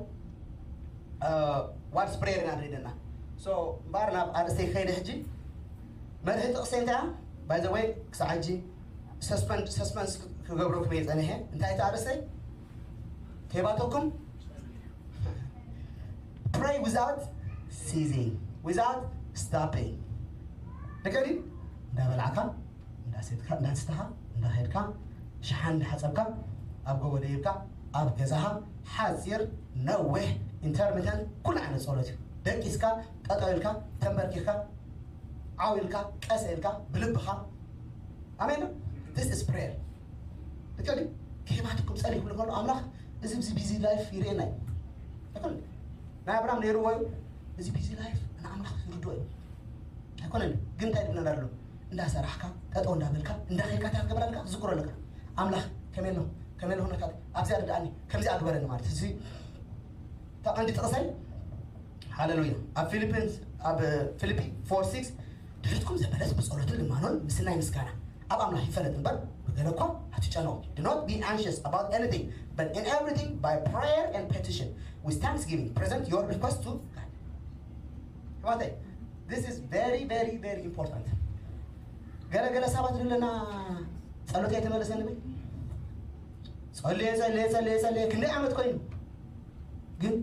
What's prayer ኢና ንርኢ ዘለና። So እምበኣር ናብ ኣርእስተይ ክኸይደ ሕጂ፣ መርሒ ጥቕሰይ እንታይ እያ? By the way ክሳዕ ሕጂ ሰስፐንስ ክገብረኩም እየ ጸኒሐ። እንታይ እቲ ኣርእስተይ? ከይባተኩም pray without ceasing, without stopping። ልክዕ ድዩ? እንዳበላዕካ፣ እንዳሰትካ፣ እንዳስተኻ፣ እንዳኸድካ፣ ሸሓን እንዳሓጸብካ፣ ኣብ ጎቦ ደይብካ፣ ኣብ ገዛኻ ሓጺር፣ ነዊሕ፣ ኢንተርሚተንት፣ ኩሉ ዓይነት ጸሎት እዩ። ደቂስካ፣ ጠጠው ኢልካ፣ ተንበርኪኽካ፣ ዓው ኢልካ፣ ቀስ ኢልካ፣ ብልብኻ። ኣሜን። This is prayer። ልክዕ ድዩ? ከይባትኩም ጸልዩ ክብል ከሎ ኣምላኽ እዚ ብዚ ቢዚ ላይፍ ይርእየና እዩ። ኣይኮነን? ናይ ኣብርሃም ነይርዎ እዩ። እዚ ቢዚ ላይፍ ንኣምላኽ ዝርድኦ እዩ። ኣይኮነን? ግን እንታይ ድብለና ኣሎ? እንዳሰራሕካ፣ ጠጠው እንዳበልካ፣ እንዳኸድካ እንታይ ክትገብር ኣለካ? ዝዝክሮ ኣለካ። ኣምላኽ ከመይ ኣለኹ? ከመይ ኣለኹ? ነካት ኣብዚኣ ርድኣኒ፣ ከምዚኣ ግበረኒ ማለት እዩ። እዚ እታ ቀንዲ ጥቕሰይ፣ ሃሌሉያ። ኣብ ፊሊፒንስ፣ ኣብ ፊሊፒ ፎር ሲክስ፣ ድሕትኩም ዘበለስ ብጸሎትን ልማኖን ምስናይ ምስጋና ኣብ ኣምላኽ ይፈለጥ እምበር ብገለ እኳ ኣይትጨነቑ። Do not be anxious about anything, but in everything by prayer and petition with thanksgiving present your request to God። ኣሕዋተይ፣ this is very very very important። ገለ ገለ ሰባት ንብለና፣ ጸሎት ኣይተመለሰን ንብል። ጸልየ ጸልየ ጸልየ ጸልየ ክንደይ ዓመት ኮይኑ፣ ግን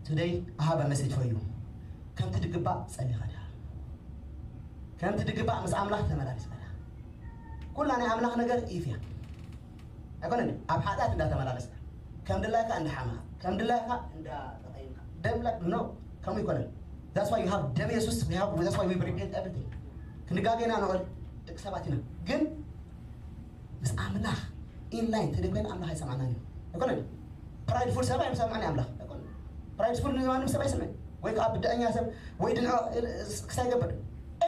ቱደይ I have a message for you። ከምቲ ድግባእ ጸሊኻ ዲኻ? ከምቲ ድግባእ ምስ ኣምላኽ ተመላሊስካ ዲኻ? ኩላ ናይ ኣምላኽ ነገር ኢፍ እያ። ኣይኮነን? ኣብ ሓጢኣት እንዳተመላለስካ፣ ከም ድላይካ እንዳሓመኻ፣ ከም ድላይካ እንዳተቐየምካ፣ ደም ለ-፣ no፣ ከምኡ ኣይኮነን። That's why you have ደም የሱስ፣ we have, that's why we repent everything። ክንጋገ ኢና ንኽእል፣ ደቂ ሰባት ኢና። ግን ምስ ኣምላኽ ኢንላይን ተደይኮይና ኣምላኽ ኣይሰምዓናን እዩ። ኣይኮነን? ፕራይድፉል ሰብ ኣይምሰምዕን እዩ ኣምላኽ። ኣይኮነን? ፕራይድፉል ንማንም ሰብ ኣይሰምዕን። ወይ ከዓ ብድዐኛ ሰብ፣ ወይ ድንዖ ክሳይ ገበር።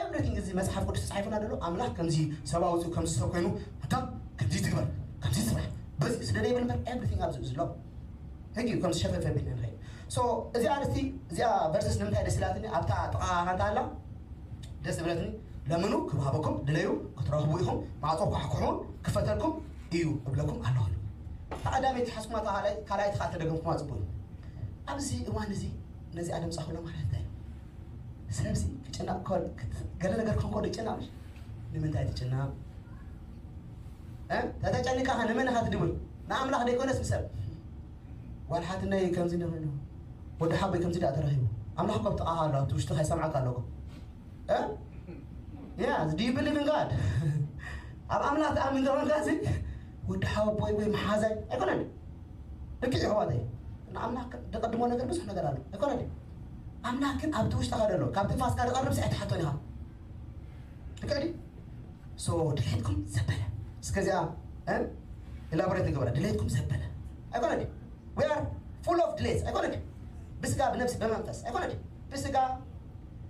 ኤቭሪቲንግ እዚ መጽሓፍ ቅዱስ ተጻሒፉና ደሎ ኣምላኽ ከምዚ ሰብ ኣውፅኡ፣ ከምዚ ሰብ ኮይኑ፣ ኣታ ከምዚ ትግበር፣ ከምዚ ትስራሕ፣ በዚ ስለ ደይብል እምበር ኤቭሪቲንግ ኣብዚ እዩ ዘሎ። ሕጂ እዩ ከምዚ ሸፈፈ ቢልና ንኸይድ። So እዚኣ ኣርእስቲ፣ እዚኣ ቨርስስ ንምንታይ ደስ ኢላትኒ? ኣብታ ጥቓ ሃንታ ኣላ ደስ ዝብለትኒ፣ ለምኑ ክወሃበኩም፣ ድለዩ ክትረኽቡ ኢኹም፣ ማዕጾ ኳሕኩሑ ክፈተልኩም እዩ እብለኩም ኣለኹ። እታ ቀዳመይቲ ሓስኩማ፣ እታ ካልኣይ-፣ ካልኣይቲ ከዓ ተደገምኩማ ጽቡቕ እዩ። ኣብዚ እዋን እዚ ነዚ ኣደምጻኹሎ ማለት እንታይ እዩ? ሰብሲ ክጭነቕ ከሎ፣ ክት-፣ ገለ ነገር ክኸውን ከሎ ይጭነቕ ምሽ? ንምንታይ ትጭነቕ? እ? ተተጨኒካ ኸ ንመን ኢኻ ትድውል? ንኣምላኽ ደይኮነስ ንሰብ? ጓል ሓትነይ ከምዚ ንኽእል፣ ወዲ ሓቦይ ከምዚ ደኣ ተረኺቡ። ኣምላኽ እኮ ኣብ ጥቓኻ ኣሎ፣ ኣብቲ ውሽጥኻ ይሰምዓካ ኣሎ እኮ። እ? Yeah, do you believe in God? ኣብ ኣምላኽ ትኣምን ተኾንካ፣ እዚ ወዲ ሓቦይ ወይ መሓዛይ ኣይኮነን። ልክዕ እዩ ኣሕዋተይ። ንኣምላኽ ደቐድሞ ነገር ብዙሕ ነገር ኣሎ። ኣይኮነን? ኣምላኽ ግን ኣብቲ ውሽጥኻ ዘሎ፣ ካብ ትንፋስካ ዝቐርብ ሲ ኣይትሓቶን ኢኻ። ልክዕ ድዩ? So ድሌትኩም ዘበለ። እስከ እዚኣ፣ እ? ኢላቦሬት ንገበራ። ድሌትኩም ዘበለ። ኣይኮነን ድዩ? We are full of delays። ኣይኮነን ድዩ? ብስጋ፣ ብነብሲ፣ ብመንፈስ። ኣይኮነን ድዩ? ብስጋ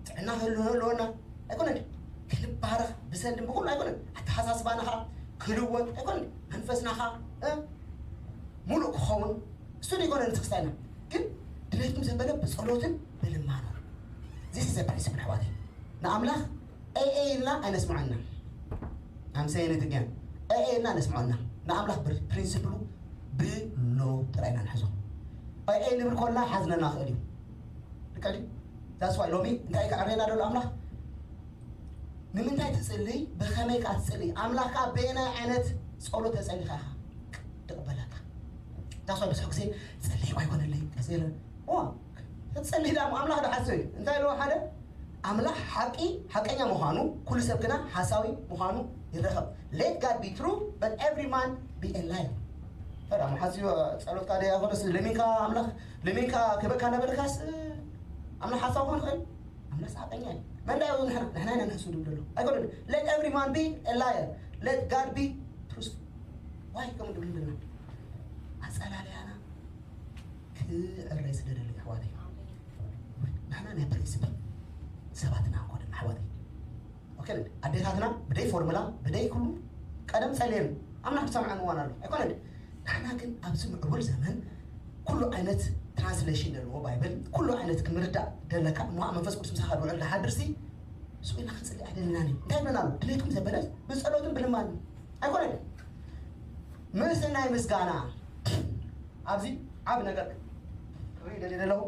ጥዕና ክህሉ ኣለወና። ኣይኮነን ድዩ? ክንባረኽ ብሰንድን ብኹሉ ኣይኮነን። ኣተሓሳስባና ኸዓ ክልወጥ ኣይኮነን ድዩ? መንፈስና ኸዓ፣ እ? ሙሉእ ክኸውን እሱ ዘይኮነ ንትክስታይና። ግን ድሌትኩም ዘበለ ብጸሎትን ብልማኖን። This is a principle ኣሕዋተይ። ንኣምላኽ ኤይ ኤይ ኢልና ኣይነስምዖና። I'm saying it again። ኤይ ኤይ ኢልና ነስምዖና። ንኣምላኽ ብር-፣ ፕሪንሲፕሉ ብሎ ጥራይ ኢና ንሕዞ። ኤይ ኤይ ንብል ኮልና ሓዝነና ክእል እዩ። ልክዕ ድዩ? That's why ሎሚ እንታይ ከዕረየና ደሎ ኣምላኽ? ንምንታይ ትጽልይ? ብኸመይ ከኣ ትጽልይ? ኣምላኽ ከኣ በየናይ ዓይነት ጸሎት ተጸሊኻ ኢኻ ድቕበለካ? That's why ብዙሕ ግዜ ጸልይ እኳ ኣይኮነለይ፣ ቀስ ኢለ፣ ዋ፣ ክትጸልይ ደኣ ኣምላኽ ዶ ሓስብ እዩ? እንታይ ኢልዎ ሓደ? ኣምላኽ ሓቂ፣ ሓቀኛ ምዃኑ፣ ኩሉ ሰብ ግና ሓሳዊ ምዃኑ ይረኸብ። Let God be true, but every man be a liar። ፈዳ መሓዝዮ ጸሎትካ ደይ ኣይኮነስ ለሚንካ ኣምላኽ፣ ለሚንካ ክበካ ነበርካስ ኣምላኽ ሓሳዊ ክኾን ይኽእል? ኣምላኽ ሓቀኛ እዩ። መን ዳ እዩ ንሕና? ንሕና ኢና ንሕሱ ድብል ደሎ። ኣይኮነን። Let every man be a liar. Let God be truthful። ዋይ ከምኡ ድብል ደሎ? ኣጸላለያና ክዕረይ ስደደሉ ኣሕዋተይ። ንሕና ናይ ፕሪንሲፕል ሰባት ኢና ንኮደና ኣሕዋተይ። ኦኬ፣ ኣዴታትና ብደይ ፎርሙላ፣ ብደይ ኩሉ ቀደም ጸልየን ኣምላኽ ዝሰምዐን እዋን ኣሎ። ኣይኮነን? ንሕና ግን ኣብዚ ምዕቡል ዘመን ኩሉ ዓይነት ትራንስሌሽን ዘለዎ ባይብል ኩሉ ዓይነት ክምርዳእ ደለካ እሞ መንፈስ ቅዱስ ምሳኻ ዝውዕል ድሓድርሲ ስኢልና ክንፅሊ ኣይደለናን እዩ። እንታይ ይብለና ኣሎ? ድሌትኩም ዘበለ ብፀሎትን ብልማን ኣይኮነን። ምስናይ ምስጋና ኣብዚ ዓብ ነገር ክርኢ ደሊ ዘለኹ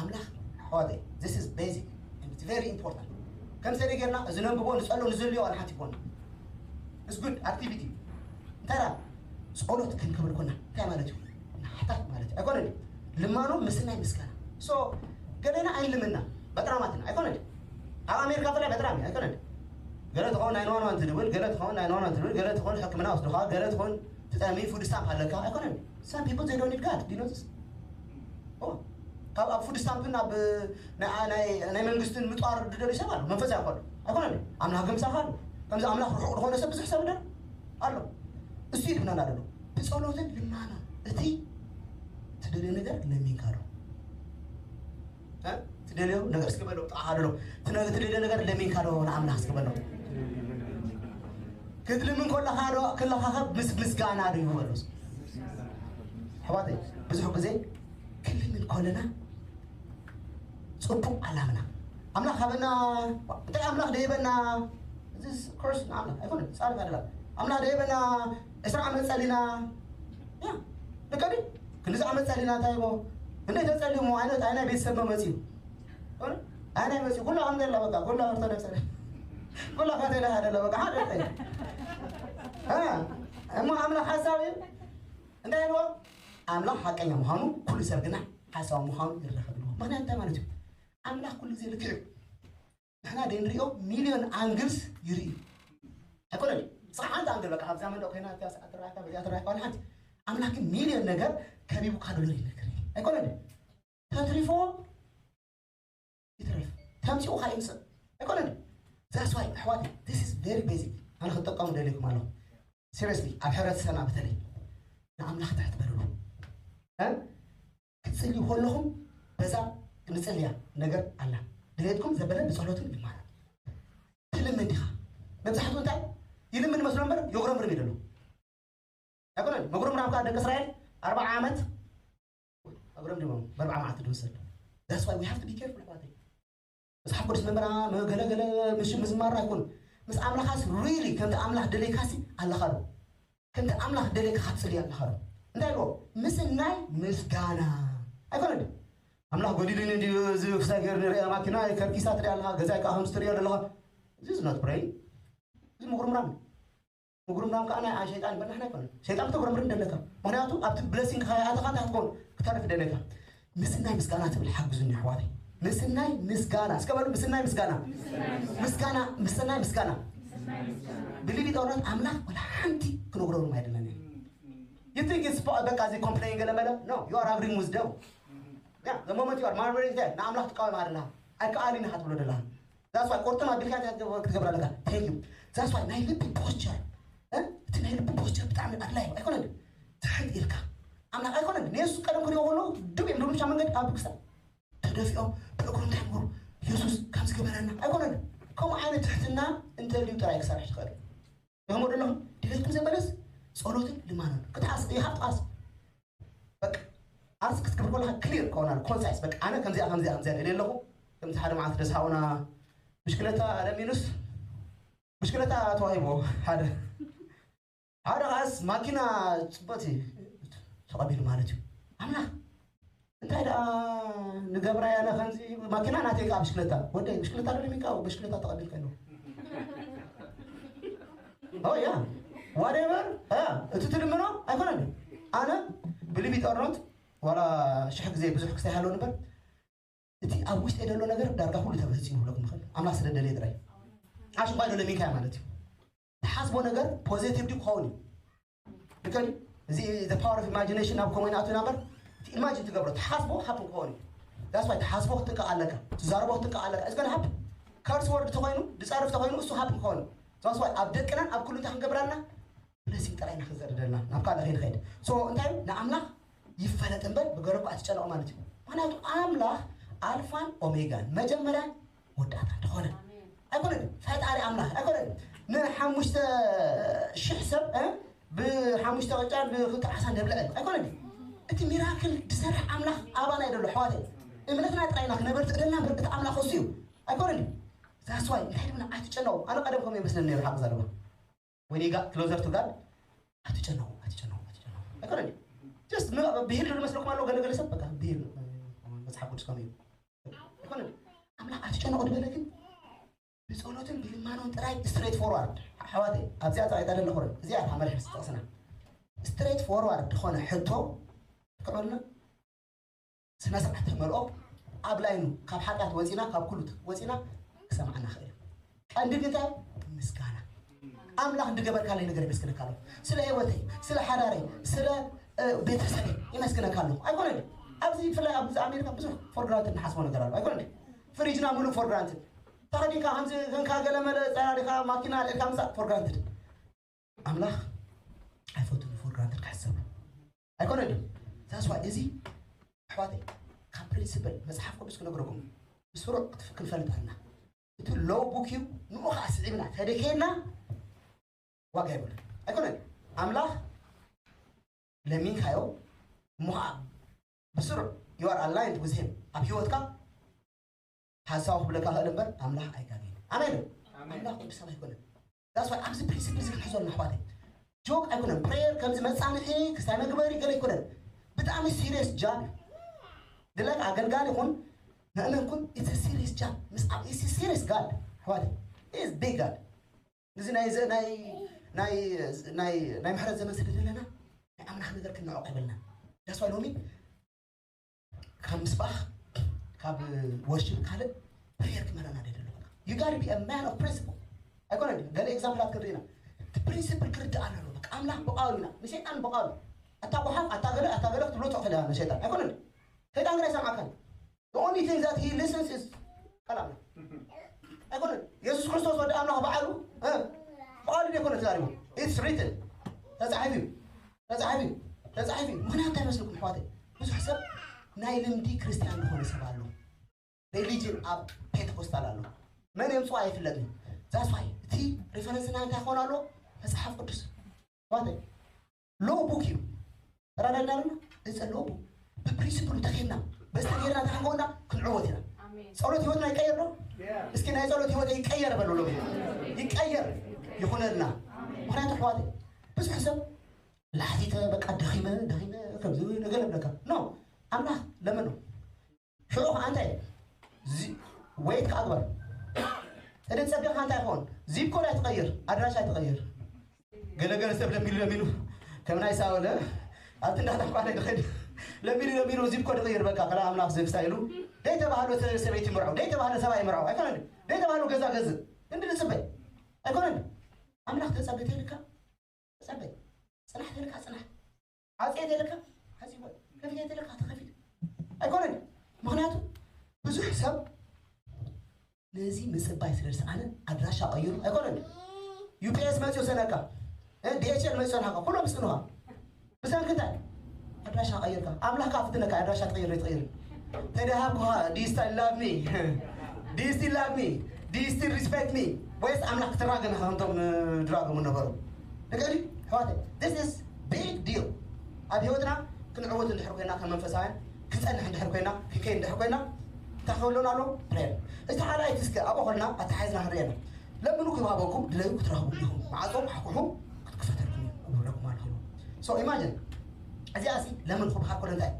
ኣምላኽ ኣሕዋተይ፣ this is basic and it's very important። ከም ሰሪ ጌርና እዚ ነንብቦ ንፀሎ ንዝልዮ ኣንሓት ይኮና is good activity። እንተራ ጸሎት ክንክብል ኮና እንታይ ማለት እዩ? ንሓታት ማለት እዩ። ኣይኮነን። ልማኖ ምስናይ ምስጋና። So ገለና ኣይልምና በጥራማትና ኣይኮነን። ኣብ ኣሜሪካ ፍላይ በጥራም እዩ ኣይኮነን። ገለ ትኸውን ናይ ንዋን ዋን ትድብል፣ ገለ ትኸውን ናይ ንዋን ዋን ትድብል፣ ገለ ትኸውን ሕክምና ወስድኻ፣ ገለ ትኸውን ትጠሚ ፉድ ስታምፕ ኣለካ ኣይኮነን። Some people they don't need God. Do you know this? ካብ ኣብ ፉድ ስታምፕን ኣብ ናይ መንግስትን ምጥዋር ድደሉ ሰብ ኣሎ። መንፈስ ኣይኮነ ኣይኮነ ኣምላኽ ገምሳኻ ኣሎ። ከምዚ ኣምላኽ ርሑቕ ዝኾነ ሰብ ብዙሕ ሰብ ደር ኣሎ። እሱ ይድብናና ደሎ ብጸሎትን ልማና እቲ ትደልዮ ነገር ለሚንካ ዶ ትደልዮ ነገር እስኪ በሎ ጣሓ ዶ ትደልዮ ነገር ለሚንካ ዶ ንኣምላኽ እስኪ በሎ። ክትልምን ከለኻ ዶ ክለኻኸብ ምስ ምስጋና ዶ ይበሎስ ኣሕዋተይ ብዙሕ ግዜ ክልምን ከለና ጽቡቕ ዓላምና ኣምላኽ ሃበና እንታይ ኣምላኽ ደይበና እዚ ኮርስ ንኣምላኽ ኣይኮነ ጻድቅ ኣደላ ኣምላኽ ደይበና ዕስራ ዓመት ጸሊና ያ ደቀዲ ክንዚ ዓመት ጸሊና እንታይ ሞ እንደ ተጸሊሙ ዓይነት ኣይናይ ቤተሰብ መመጽዩ ኣይናይ መጽዩ ኩሉ ኣምደላ በቃ ኩሉ ኦርቶዶክስ ኩሉ ካቴላ ሃደላ በቃ ሓደ እሞ ኣምላኽ ሓሳብ እዩ እንታይ ኢልዎ ኣምላኽ ሓቀኛ ምዃኑ ኩሉ ሰብ ግና ሓሳብ ምዃኑ ይረኸብ ኢልዎ ምኽንያት እንታይ ማለት እዩ ኣምላኽ ኩሉ ግዜ ልክዕ እዩ ንሕና ደይ ንሪኦ ሚልዮን ኣንግልስ ይርኢ ኣይኮነን ስኻ ሓንቲ ኣንግል በቃ ኣብዛ መንደቕ ኮይና እዚኣ ትረኣካ በዚኣ ትረኣካ ዋላ ሓንቲ ኣምላኽ ግን ሚልዮን ነገር ከቢቡካ ደሎ ይነግር ኣይኮነን ተትሪፎ ይትረፍ ተምፂኡ ካ ይምፅእ ኣይኮነን that's why ኣሕዋት this is very basic ኣነ ክጠቀሙ ደልየኩም ኣለኹ seriously ኣብ ሕብረተሰብና በተለይ ንኣምላኽ ትሕት በልሉ ክትፅልዩ ከለኹም በዛ ንፅልያ ነገር ኣላ ድሌትኩም ዘበለ ብፀሎትን ይማራ ትልምን ዲኻ መብዛሕትኡ እንታይ ይልምን መስሎ እምበር የጉረምርም ይደሉ ኣይኮነን መጉረምራም ከዓ ደቂ እስራኤል ኣርባዓ ዓመት ኣጉረምሪሞም በርባዓ መዓልቲ ድውሰድ that's why we have to be careful ኣሕዋተይ መፅሓፍ ቅዱስ መምህራ ገለገለ ምሽ ምዝማር ኣይኮን ምስ ኣምላኻስ really ከምቲ ኣምላኽ ደለይካሲ ኣለኻ ዶ ከምቲ ኣምላኽ ደለይካ ክትፅሊ ኣለኻ ዶ እንታይ ኢልዎ ምስናይ ምስጋና ኣይኮነን ኣምላኽ ጎዲሉኒ እንዲ እዚ ክሳይ ገር ንሪአ ማኪና ከርኪሳ ትሪኣ ኣለኻ ገዛይ ከዓ ከምዚ ትሪኦ ዘለኻ እዚ ዝነት ብረይ እዚ ምጉርምራም ምጉርምራም ከዓ ናይ ሸይጣን በናሕና ኣይኮነን ሸይጣን ክተጉረምርም ደለካ ምክንያቱ ኣብቲ ብለሲንግ ከይኣተኻ እንታይ ክትከውን ክተርፍ ደለካ ምስናይ ምስጋና ትብል ሓግዙኒ ኣሕዋተይ ምስናይ ምስጋና እስከ በሉ ምስናይ ምስጋና ምስጋና ምስናይ ምስጋና ብሊቪ ጦርነት ኣምላኽ ወላ ሓንቲ ክነግረሩም ኣይደለኒ you think it's በቃ እዚ ኮምፕሌን ገለ መለ no you are agreeing with them yeah the moment you are marveling there ንኣምላኽ ትቃወም ኣለኻ ኣይከኣልን ኢኻ ትብሎ ደለኻ that's why ቁርጥም ኣቢልካ ክትገብር ኣለካ thank you that's why ናይ ልቢ posture እቲ ናይ ልቢ posture ብጣዕሚ ኣድላይ ኣይኮነን ትሕት ኢልካ ኣምላኽ ኣይኮነን ንየሱስ ቀደም ክሪኦ ከሎ ድብ እዮም ርምሻ መንገዲ ኣብ ክሳብ ተደፊኦም ብእግሩ እንታይ ምሩ የሱስ ከም ዝገበረና ኣይኮነን ከምኡ ዓይነት ትሕትና እንተልዩ ጥራይ ክሰርሕ ትኽእል ይኸሞ ደለኹም ድሌትኩም ዘበለስ ጸሎትን ልማኖን ክትዓስ ይሃብ ትዓስ በቃ ዓርሲ ክትገብር ከለካ ክሊር ከሆናል ኮንሳይስ በቃ ኣነ ከምዚኣ ከምዚኣ ከምዚኣ ደልየ ኣለኹ ከምዚ ሓደ መዓልቲ ደስሃውና ብሽክለታ ለሚኑስ ብሽክለታ ተዋሂቦ ሓደ ሓደ ኻስ ማኪና ፅቡቅ ተቐቢሉ ማለት እዩ ኣምላኽ እንታይ ደኣ ንገብራ ያለ ከምዚ ማኪና ናተይ ከዓ ብሽክለታ ወደይ ብሽክለታ ዶ ለሚንካ ብሽክለታ ተቐቢልካ ኣለኹ ያ ዋደበር እቲ ትልምኖ ኣይኮነን ኣነ ብሊቪ ጦርኖት ዋላ ሽሕ ግዜ ብዙሕ ክሳይ ሃለዉ ነበር እቲ ኣብ ውሽጢ ዘሎ ነገር ዳርጋ ኩሉ ተበህፂሙ ክብለኩም ይኽእል ኣምላኽ ስለ ደለየ ጥራይ ኣሽንኳይ ዶ ለሚንካያ ማለት እዩ ትሓስቦ ነገር ፖዚቲቭ ድዩ ክኸውን እዩ ልክዕ እዚ the power of imagination ናብ ኮሞይ ንኣቱ ነበር እቲ ኢማጂን ትገብሮ ትሓስቦ ሃፕን ክኸውን እዩ that's why ትሓስቦ ክትንቀቕ ኣለካ ትዛረቦ ክትንቀቕ ኣለካ it's gonna happen curse word ተኾይኑ ዝፀርፍ ተኾይኑ እሱ ሃፕን ክኸውን እዩ that's why ኣብ ደቅናን ኣብ ኩሉ እንታይ ክንገብር ኣለና blessing ጥራይ ኢና ክንዘርደልና ናብ ካልእ ከይንኸይድ so እንታይ እዩ ንኣምላኽ ይፈለጥ እምበር ብገረብ ከዓ ትጨነቑ ማለት እዩ ምክንያቱ ኣምላኽ ኣልፋን ኦሜጋን መጀመርያን ወዳእታ እንተኾነ ኣይኮነን ፈጣሪ ኣምላኽ ኣይኮነን ንሓሙሽተ ሽሕ ሰብ ብሓሙሽተ ቅጫ ብክልተ ዓሳ እንደብልዐ ኣይኮነን እቲ ሚራክል ዝሰርሕ ኣምላኽ ኣባና እዩ ዘሎ ኣሕዋተይ። እምነትና ጥራይና ክነበርትዕ ደልና እምበር እቲ ኣምላኽ እሱ እዩ። ኣይኮነን ድዩ? That's why እንታይ ድማ ኣይትጨነቑ። ኣነ ቀደም ከምኡ ይመስለኒ ነይሩ ሓቂ ዘረባ። When you got closer to God ኣይትጨነቑ ኣይትጨነቑ ኣይትጨነቑ። ኣይኮነን ድዩ? Just ብሂል ዶ ዝመስለኩም ኣሎ ገለገለ ሰብ በቃ ብሂል መጽሓፍ ቅዱስ ከምኡ እዩ። ኣይኮነን ኣምላኽ ኣይትጨነቑ ዝበለ ግን ብጸሎትን ብልማኖን ጥራይ straight forward ኣሕዋተይ ኣብዚኣ ጥራይ ጠለለ ኮረ እዚኣ እታ መርሒ ጥቕስና straight forward ዝኾነ ሕቶ ክዕልና ስነ ስርዓት ተመልኦ ኣብ ላይኑ ካብ ሓጢኣት ወፂና ካብ ኩሉ ወፂና ክሰምዓና ክእል እዩ። ቀንዲ ግን እንታይ ምስጋና ኣምላኽ እንድገበርካለይ ነገር የመስግነካ ኣለኹ። ስለ ህይወተይ ስለ ሓዳረይ ስለ ቤተሰበይ የመስግነካ ኣለኹ። ኣይኮነ ኣብዚ ብፍላይ ኣብዚ ኣሜሪካ ብዙሕ for granted ንሓስቦ ነገር ኣሎ ኣይኮነ ፍሪጅና ሙሉእ for granted ተኸዲንካ ከምዚ ከንካ ገለመለ ጸራሪኻ ማኪና ልዕልካ ምሳእ for granted ኣምላኽ ኣይፈቱን for granted ክሕሰብ ኣይኮነ ድዩ? That's why እዚ ኣሕዋተይ ካብ principle መጽሓፍ ቅዱስ ክነግረኩም ብስሩዕ ክንፈልጥ ኣለና። እቲ low book እዩ ንኡ ከዓ ስዒብና ተደኬና ዋጋ ይብሉ ኣይኮነ ኣምላኽ ለሚንካዮ እሞ ከዓ ብስሩዕ you are aligned with him ኣብ ህይወትካ ሓሳዊ ክብለካ ክእል እምበር ኣምላኽ ኣይጋግን ኣሜን ኣምላኽ ወዲ ሰብ ኣይኮነን that's why ኣብዚ principle እዚ ክንሕዞ ኣለና ኣሕዋተይ joke ኣይኮነን prayer ከምዚ መፃንሒ ክስታይ መግበሪ ገለ ኣይኮነን ብጣዕሚ serious job እዩ ድለክ ኣገልጋሊ ይኹን ምእመን ኩን it's serious job ምስ serious God ኣሕዋተይ is big God እዚ ናይ ናይ ናይ ናይ ናይ ምሕረት ዘመን ስለ ዘለና ናይ ኣምላኽ ነገር ክንዕቕ ይብልና that's why ሎሚ ካብ ምስባኽ ካብ worship ካልእ prayer ክመረና ደደሎ you gotta be a man of principle ኣይኮነ ገለ example ኣት ክንርኢና እቲ principle ክርዳእ ኣለዎ በቃ ኣምላኽ ብቃሉ ኢና ንሰይጣን ብቃሉ ኣታ ጓሓፍ ኣታ ገለ ኣታ ገለ ክትብሎ ትኽእል ንሰይጣን ኣይኮነ ሰይጣን ግን ኣይሰምዓካን The only thing that he listens is ቃል ኣምላኽ ኣይኮነን የሱስ ክርስቶስ ወዲ ኣምላኽ በዓሉ በዓሉ ዘይኮነ ተዛሪቡ it's written ተፃሒፉ እዩ ተፃሒፉ እዩ ተፃሒፉ እዩ ምኽንያት እንታይ መስልኩም ኣሕዋተይ ብዙሕ ሰብ ናይ ልምዲ ክርስትያን ዝኾነ ሰብ ኣሎ religion ኣብ ፔንቴኮስታል ኣሎ መን የምፅኦ ኣይፍለጥን that's why እቲ reference ና እንታይ ክኾን ኣለዎ መፅሓፍ ቅዱስ ኣሕዋተይ low book እዩ ተረዳድና ኣለና እዚ low book ብ principle ተኸድና በስተጌርና ተሓንጎና ክንዕወት ኢና ጸሎት ህይወትና ይቀየር ዶ እስኪ ናይ ጸሎት ህይወት ይቀየር በሉ ሎ ይቀየር ይኹነልና ምክንያቱ ኣሕዋተይ ብዙሕ ሰብ ላሕቲተ በቃ ደኺመ ደኺመ ከምዚ ነገር ብለካ no ኣምላኽ ለምን ነው ሽዑ ከዓ እንታይ wait ከዓ ግበር እቲ ጸቢቕካ እንታይ ይኸውን zip code ኣይትቐይር ኣድራሻ ኣይትቐይር ገለገለ ሰብ ለሚሉ ለሚሉ ከም ናይ ሳውል ኣብቲ እንዳታሕኳለ ክኸይድ ለሚሉ ለሚሉ zip code ይቕይር በቃ ከላ ኣምላኽ ዝፍሳ ኢሉ ደይተባህሎ ሰበይቲ ምርዖ ደይተባህሎ ሰብኣይ ምርዖ ኣይኮነን ደይተባህሎ ገዛ ገዝእ እንዲ ንጽበይ ኣይኮነን ኣምላኽ ተጸበይ ተልካ ተጸበይ ጽናሕ ተልካ ጽናሕ ዓጽየ ተልካ ዓጽይዎ ከፊት ተልካ ተኸፊት ኣይኮነን ምኽንያቱ ብዙሕ ሰብ ነዚ ምጽባይ ስለ ዝሰኣነ ኣድራሻ ቀይሩ ኣይኮነን ዩፒኤስ መጽዮ ሰነካ ዲኤችኤል መጽዮ ናካ ኩሎም ስንዋ ብሰንኪ እንታይ ኣድራሻ ቀይርካ ኣምላኽካ ፍትነካ ኣድራሻ ትቀይር ትቀይር ተደሃብኩኻ do you still love me do you still love me do you still respect me ወይስ ኣምላኽ ክትራገም ኢኻ ከምቶም ድራገሙ ነበሩ ንገሪ ኣሕዋተይ this is big deal ኣብ ህይወትና ክንዕወት እንድሕር ኮይና ከም መንፈሳውያን ክንጸንሕ እንድሕር ኮይና ክንከይ እንድሕር ኮይና እንታይ ክህልወና ኣሎ ፕሬር እቲ ሓላይት እስከ ኣብኡ ኮልና ኣተሓሒዝና ክንርእየና ለምኑ ክባበኩም ድለዩ ክትረኽቡ ኢኹም ማዕጾ ሓኩሑ ክትክፈተልኩም እዩ ክብረኩም ኣለኹ so imagine እዚኣ ሲ ለምን ክበሃል ኮነ እንታይ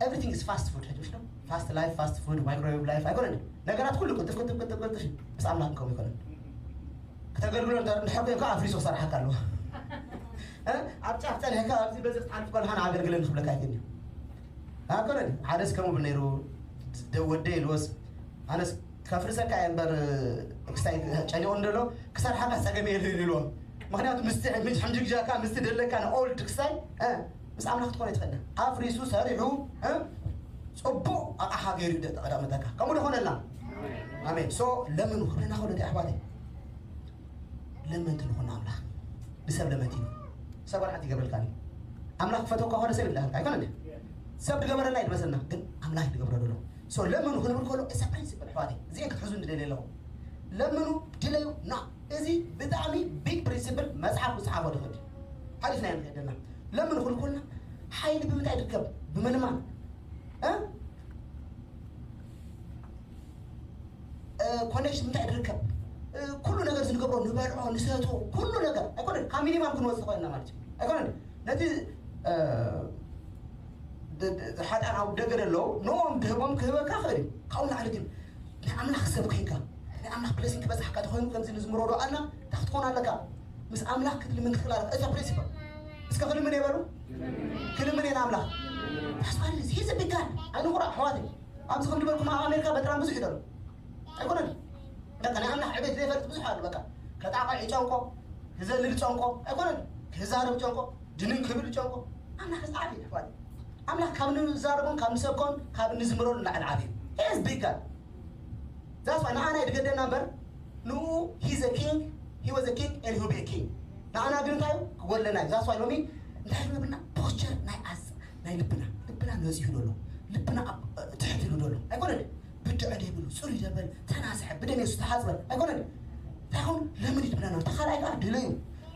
everything is fast food ሕጂ ምሽ fast life fast food microwave life ኣይኮነን ነገራት ኩሉ ቅልጥፍ ቅልጥፍ ቅልጥፍ ቅልጥፍ እዩ ምስ ኣምላኽ ከምኡ ይኮነን ክተገልግሎ እንድሕር ኮይንካ ኣፍሪሶ ክሰርሓካ ኣለዎ ኣብ ጫፍ ጸኒሕካ ኣብዚ በዚ ክትሓልፍ ከለካ ንኣገልግለን ክብለካ ኣይክእል እዩ ኣይኮነን ሓደስ ከምኡ ብል ነይሩ ወደይ ኢልዎስ ኣነስ ከፍርሰካ እየ እምበር ክስታይ ጨኒቑ እንደሎ ክሰርሓካ ፀገም የለ ኢልዎ ምክንያቱ ምስቲ ሕምጅግጃካ ምስቲ ደለካ ንኦልድ ክስታይ ምስ ኣምላኽ ትኾነ ትኽእል ኣፍሪሱ ሰሪሑ ፅቡቕ ኣቕሓ ገይሩ ደጠቐዳመጠካ ከምኡ ደኾነልና ኣሜን ሶ ለምኑ ክብለና ከሎ ኣሕዋተይ ለመንቲ ንኹን ኣምላኽ ብሰብ ለመንቲ እዩ ሰብ ወርሓት ይገብረልካ እዩ ኣምላኽ ክፈተካ ከሎ ሰብ ይብለካ ኣይኮነ ሰብ ዝገበረና ይመስለና ግን ኣምላኽ ዝገብረ ዘሎ ሶ ለምኑ ክንብል ከሎ እሳ ፕሪንሲፕል ኣሕዋተይ እዚኤን ክትሕዙ ንደልየ ኣለኹ ለምኑ ድለዩ ና እዚ ብጣዕሚ ቢግ ፕሪንሲፕል መፅሓፍ ዝፅሓፎ ድኽድ ሓሊፍና ንክደና ለምኑ ክንኮልና ሓይሊ ብምንታይ ትርከብ? ብምልማን። ኮኔክሽን ምንታይ ትርከብ? ኩሉ ነገር ዝንገብሮ፣ ንበልዖ ንሰቶ፣ ኩሉ ነገር ኣይኮነን። ካብ ሚኒማም ክንወፅእ ኮይና ማለት እዩ ኣይኮነን። ነቲ ሓጣን ኣብ ደገ ደለዉ ንኦም ድህቦም ክህበካ ክእል እዩ። ካብኡ ላዕሊ ግን ናይ ኣምላኽ ሰብ ኮይንካ፣ ናይ ኣምላኽ ብለሲንግ ክበፅሓካ ተኮይኑ ከምዚ ንዝምሮ ዶ ኣልና እንታይ ክትኮን ኣለካ? ምስ ኣምላኽ ክትልምን ክትክእል ኣለካ። እዛ ፕሪንሲፕል እስከ ክልምን የበሉ። ክልምን እየ ንኣምላኽ። ታስፋሪ ሂዝ ቢጋን ኣይንኩራ ኣሕዋት። ኣብዚ ከም ዝበልኩም ኣብ ኣሜሪካ በጥራን ብዙሕ ይደሉ ኣይኮነን። በቃ ናይ ኣምላኽ ዕቤት ዘይፈልጥ ብዙሕ ኣሉ። በቃ ከጣቕዕ ይጨንቆ፣ ክዘልል ጨንቆ ኣይኮነን። ክዛረብ ጨንቆ፣ ድንን ክብል ጨንቆ። ኣምላኽ ዝዓብ እዩ ኣሕዋት። ኣምላኽ ካብ ንዛረቦን ካብ ንሰብኮን ካብ ንዝምረሉ ንላዕሊ ዓብ እዩ። ሂዝ ቢጋን ዛስ ዋይ ንዓና ይድገደና እምበር ንኡ he's a king, he was a king and he will be a king። ንዓና ግን እንታይ እዩ ክጎድለና እዩ። ዛስ ዋይ ሎሚ እንታይ ይብለና? ፖስቸር ናይ ኣስ ናይ ልብና ልብና ነፂሁ ደሎ፣ ልብና ኣብ ትሕት ኢሉ ደሎ ኣይኮነን። ብድዐ ደይብሉ፣ ፅሩይ ደበል፣ ተናስሐ፣ ብደም የሱስ ተሓፅበ ኣይኮነን። እንታይ ይኸውን? ለምን ይድብለና? ተኻልኣይ ከዓ ድለዩ።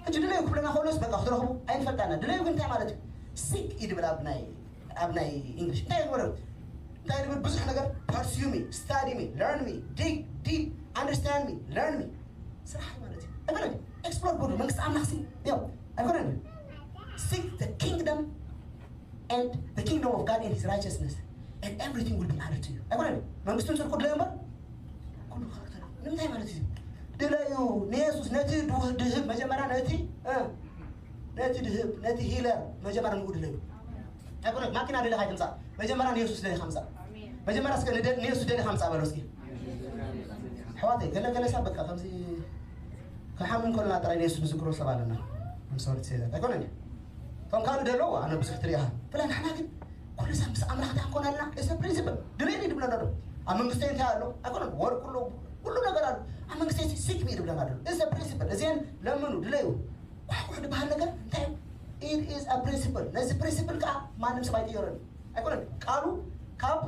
ሕጂ ድለዩ ክብለና ከሎስ በቃ ክትረኽቡ ኣይንፈልጣና። ድለዩ ግን እንታይ ማለት እዩ? ሲክ እዩ ድብል ኣብ ናይ ኣብ ናይ እንግሊሽ እንታይ ይግበረ? እንታይ ድብል ብዙሕ ነገር፣ pursue me, study me, learn me, dig deep, understand me, learn me። ስራሕ ማለት እዩ። ኣይኮነን? ኤክስፕሎር ጉድ መንግስቲ ኣምላኽ ሲ ያው ኣይኮነን? Seek the kingdom and the kingdom of God and his righteousness, and everything will be added to you። ኣይኮነን? መንግስቱን ጽድቁ ድለዩ እምበር ኩሉ ካራክተር ንምንታይ ማለት እዩ? ድለዩ ንየሱስ ነቲ ድህ- ድህብ መጀመርያ ነቲ እ፣ ነቲ ድህብ ነቲ ሂለር መጀመርያ ንኡ ድለዩ። ኣይኮነ ማኪና ደሊኻ ኣይትምጻእ። መጀመርያ ንየሱስ ደሊኻ ምጻእ። መጀመርያ እስከ ንደ- ንየሱስ ደሊኻ ምጻእ በሎ እስኪ። ኣሕዋተይ ገለ ገለ ሰብ በቃ ከምዚ ክሓሙ እንከለና ጥራይ ንየሱስ ንዝክሮ ሰብ ኣለና። I'm sorry to say that ኣይኮነን። እቶም ካልእ ደለዎ ኣነ ብዙሕ ትሪኢኻ ብላ ንሕና ግን ኩሉ ሰብ ምስ ኣምላኽ እንታይ ክንኮን ኣለና? እዚ ፕሪንሲፕል ድሌኒ ድብለና ዶ ኣብ መንግስተይ እንታይ ኣሎ ኣይኮነን። ወርቅ ኣሎ፣ ኩሉ ነገር ኣሎ። ኣብ መንግስተይ ሲክ ሚ ድብለና ዶ እዚ ፕሪንሲፕል እዚን ለምኑ ድለዩ። ኳሕኩሕ ዝበሃል ነገር እንታይ እዩ? It is a principle። ነዚ ፕሪንሲፕል ከዓ ማንም ሰብ ኣይቅየረሉ ኣይኮነን። ቃሉ ካብ